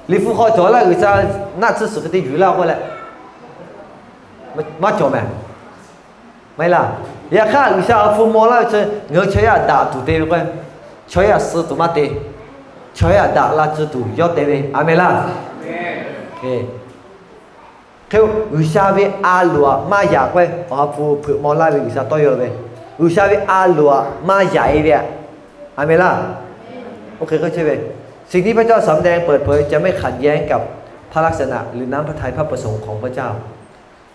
Liꞈ hpu hk'aw cawˬ laˇ G'uiˬsha naˆ tsuhˇ suhˍ hk'e te yuˬ laˇ k'oˆ leh, maˇ cawˬ mehˍ. Maˇ heˆ laˇ. Yaꞈ hk'aˇ G'uiˬsha awˬ hpu maw laˇ ve chi ngaˬ hui chaw yaˇ daꞈ tuˬ te ve k'o, chaw yaˇ suh tuˬ maˇ te, chaw yaˇ daꞈ la tcuh tuˬ yawˇ te ve. A meh laˇ. Hk'e, G'uiˬsha ve a loˍ aꞈ maˇ yaꞈ k'o, Awˬ ha hpu hpeuꞈ maw laˇ ve G'uiˬsha tawˇ yaw ve, G'uiˬsha ve a loˍ aꞈ maˇ yaꞈ e ve aꞈ. A menˍ laˇ. Oˇ hk'e k'o, สิ่งที่พระเจ้าสำแดงเปิดเผยจะไม่ขัดแย้งกับพระลักษณะหรือน้ำพระทัยพระประสงค์ของพระเจ้า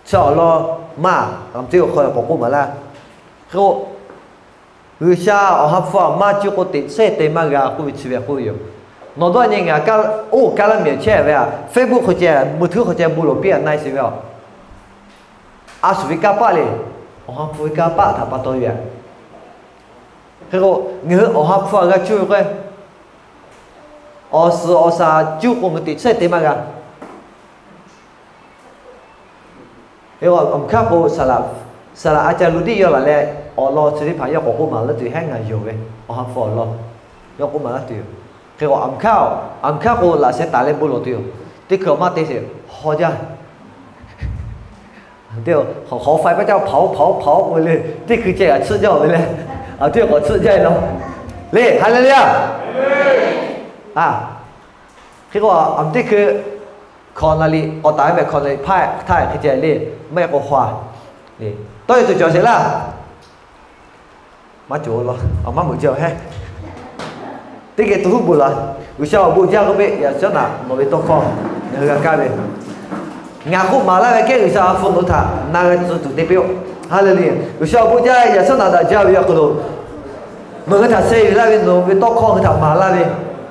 Chi awˬ lawn maˇ, a teˇ awˬ hk'aw k'awꞈ k'oˆ maˍ laˇ. Hk'e k'o, G'uiˬsha Awˬ ha hpu aꞈ maˇ cuˇ k'o teꞈ chehˇ te maˇ g'a k'oˆ ve chi ve k'oˆ ve yoˬ. Nawˬ dawˇ nyi ngaˬ oˇ kaˉ laˇ miˬ chehˇ ve a, Facebook hk'aw ceh, meuˬ htuˉ hk'aw ceh bon lawˬ piˇ a na e sheˍ ve a. A shuˍ ve kanˇ paˆ le, Awˬ ha hpu ve kanˇ paˆ htaꞈ pa taw ve a. Hk'e k'o, ngaˬ hui Awˬ ha hpu aꞈ g'a cuˇ ve k'o, awˬ suhˍ awˬ shaˍ cuˇ k'o ngaˬ hui teꞈ chehˇ te maˇ g'a. Hk'e k'o, awˬ hk'aˇ k'o, saˍ laꞈ a ca lo tiˉ yaw laˬ leh, awˬ lawn chi teˇ hpaˍ yawˇ k'awꞈ k'oˆ maˍ laˇ tuˬ heˉ ngaˬ yonˍ ve, Awˬ ha hpu awˬ lawn yawˇ k'oˆ maˍ laˇ tuˬ yoˬ. Hk'e k'o, awˬ hk'aˇ, awˬ hk'aˇ k'o laꞈ sheh taˍ leh bon lawˬ tuˬ yoˬ. Teˇ hkui awˬ maˇ te sheˍ, haw jaˇ. Teˇ hk'awꞈ faiˇ paˇ caˇ hpaˍ-oˆ hpaˍ-oˆ hpaˍ-oˆ k'oˆ ve le, teˇ hkui ceh g'aꞈ tsuhˆ jaˇ-oˬ ve le. A teˇ hk'awꞈ tsuhˆ jaˇ-e law le. Haˍleˍluˍyaˇ. A, hk'e k'o, a teˇ hkui hkawꞈ naˍ liꞈ k'awꞈ taˍ ve mehˍ, hkawꞈ naˍ liꞈ hpaˇ htaˇ hk'e ceh le, maˇ heˆ k'o hk'aw a, tawˇ yaw tuˬ cawˬ sheˍ laˇ. Maˇ cawˬ law, a maˇ meuꞈ jaˇ-oˬ heˉ. Teˇ geh to huˉ bon laˬ. G'uiˬsha awˬ bon jaˇ k'oˆ ve, yaꞈ shawˉ naꞈ nawˬ ve tawˇ hkawˇ ngaˬ hui g'a kaˇ ve, ngaˬ k'oˆ maˍ laˇ ve kehˉ G'uiˬsha awˬ ha hpu nawˬ hui htaꞈ na g'a tcuh tuˬ te piˇ-oˆ. Haˍleˍluˍyaˇ. G'uiˬsha awˬ bon jaˇ, yaꞈ shawˉ naꞈ daꞈ jaˇ ve awˬ hk'aw lo nawˬ hui htaꞈ sheh yuˬ laˇ ve, nawˬ ve tawˇ hkawˇ ngaˬ hui htaꞈ maˍ laˇ ve,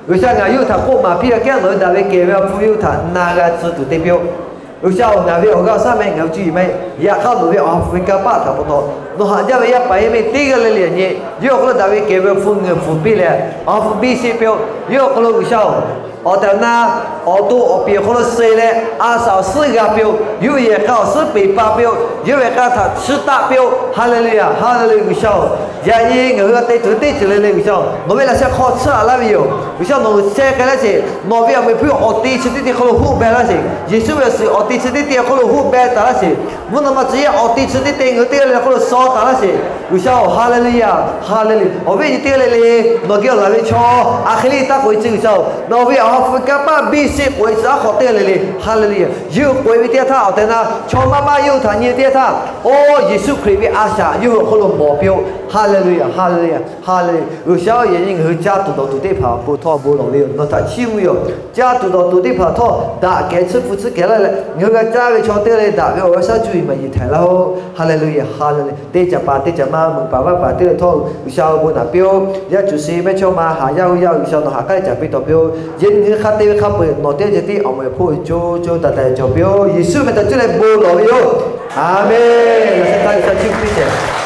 G'uiˬsha ngaˬ yawˇ hui htaꞈ k'oˆ maˍ piˇ ve kehˉ nawˬ hui daꞈ ve kehˬ ve awˬ hpu yawˇ hui htaꞈ na g'a tcuh tuˬ te piˇ-oˆ. G'uiˬsha-oˬ, ngaˬ ve awˬ g'aˇ awˬ shaˉ meh, ngaˬ hui cuˇ yiˍ meh, yaꞈ hk'aˇ nawˬ ve Awˬ ha hpu ve kanˇ paˆ htaꞈ pa taw nawˬ haꞈ jaˇ ve yaˇ paˍ yaˇ miˇ teˇ g'aˇ le le yaꞈ nyi, yawˇ awˬ hk'aw lo daꞈ ve kehˬ ve awˬ hpu ngeuˍ pfuhˍ piˇ leh, Awˬ ha hpu biˇ sheˆ piˇ-oˆ. Yawˇ awˬ hk'aw lo G'uiˬsha-oˬ, awˬ tehˬ awˬ na awˬ to awˬ piˍ awˬ hk'aw lo suh leh a shaꞈ awˬ suhˉ g'a piˇ-oˆ. Yawˇ ve yehˬ k'a awˬ suhˉ peˬ pa piˇ-oˆ. Yawˇ ve k'a htaꞈ chiˇ taˆ piˇ-oˆ. Haˍleˍluˍyaˇ, haˍleˍluˍyaˇ. G'uiˬsha-oˬ, yaꞈ nyi ngaˬ hui g'a te tuˬ teˇ ceuˬ le le G'uiˬsha-oˬ, nawˬ ve laꞈ sheh hk'aw chiˇ aꞈ laˇ ve yoˬ. G'uiˬsha nawˬ sheh k'ai laˇ sheˍ. Nawˬ ve awˬ meh hpuiˇ awˬ te chi teˇ te hk'aw lo hoˆ beh laˇ sheˍ. Yeˍsuˆ ve awˬ suhˍ awˬ te chi teˇ te hk'aw lo hoˆ beh taˍ laˇ sheˍ. Mvuhˇ naw ma tcuh yaˇ awˬ te chi teˇ te ngaˬ hui teˇ g'aˇ le le hk'aw lo shaw taˍ laˇ sheˍ. G'uiˬsha-oˬ, haˍleˍluˍyaˇ, haˍleˍluˍyaˇ. Awˬ viˉ awˬ nyi teˇ g'aˇ le le, nawˬ geh awˬ laˬ ve chaw a hk'e le taˇ k'oꞈ-e tcuh G'uiˬsha-oˬ, nawˬ ve Awˬ ha hpu ve kanˇ paˆ biˇ sheˆ k'oꞈ-e tcuh aˉ hk'awꞈ teˇ g'aˇ le le. Haˍleˍluˍyaˇ. Yawˇ hui k'oꞈ-e ve teˇ yanˇ htaˇ awˬ tehˬ na chaw maˇ maˇ yawˇ hui htaꞈ nyi teˇ yanˇ htaˇ, oˇ Yeˍsuˆ Hkriꞈ ve a shaꞈ yawˇ hui awˬ hk'aw lo mawˬ piˇ-oˆ. Haˍleˍluˍyaˇ, haˍleˍluˍyaˇ, haˍleˍluˍyaˇ. G'uiˬsha-oˬ, yaꞈ nyi ngaˬ hui caˇ tuˬ dawˬ tuˬ teˇ hpaˍ awˬ pon htawˇ bon lawˬ ve yoˬ. Nawˬ htaꞈ chiˇ mvuh yoˬ. Caˇ tuˬ dawˬ tuˬ teˇ hpaˍ htawˇ daꞈ kehˬ tsuhˇ hpu tsuhˇ kehˬ laˇ leh, ngaˬ hui g'a caˇ ve chaw teˇ g'aˇ le daꞈ ve awˬ g'aˇ shaˉ cuˇ yiˍ maˍ yiˍ htaiˍ laˇ-oˆ. Haˍleˍluˍyaˇ, haˍleˍluˍyaˇ. Teˇ caꞈ paˍ teˇ caꞈ ma meuꞈ paˍ vaˇ paˍ teˇ g'aˇ htawˇ G'uiˬsha awˬ bon naꞈ piˇ-oˆ. Yaˇ cuˬ shi mehˇchawˇma haˍ yaˇ g'uˇ yaˇ G'uiˬsha nawˬ haꞈ k'aˉ caˍ piˇ tawˬ piˇ-oˆ. Yaꞈ nyi ngaˬ hui hk'a te ve hk'a peu-eˬ nawˬ teˇ g'aˇ ceh tiˉ awˬ meh hpawˇ co co taiˍ taiˍ cawˬ piˇ-oˆ. Yeˍsuˆ meh htaꞈ cuˇ leh bon lawˬ ve yoˬ. A menˍ. Laꞈ sheh htaˇ G'uiˬsha chiˇ mvuh piˇ sheˍ.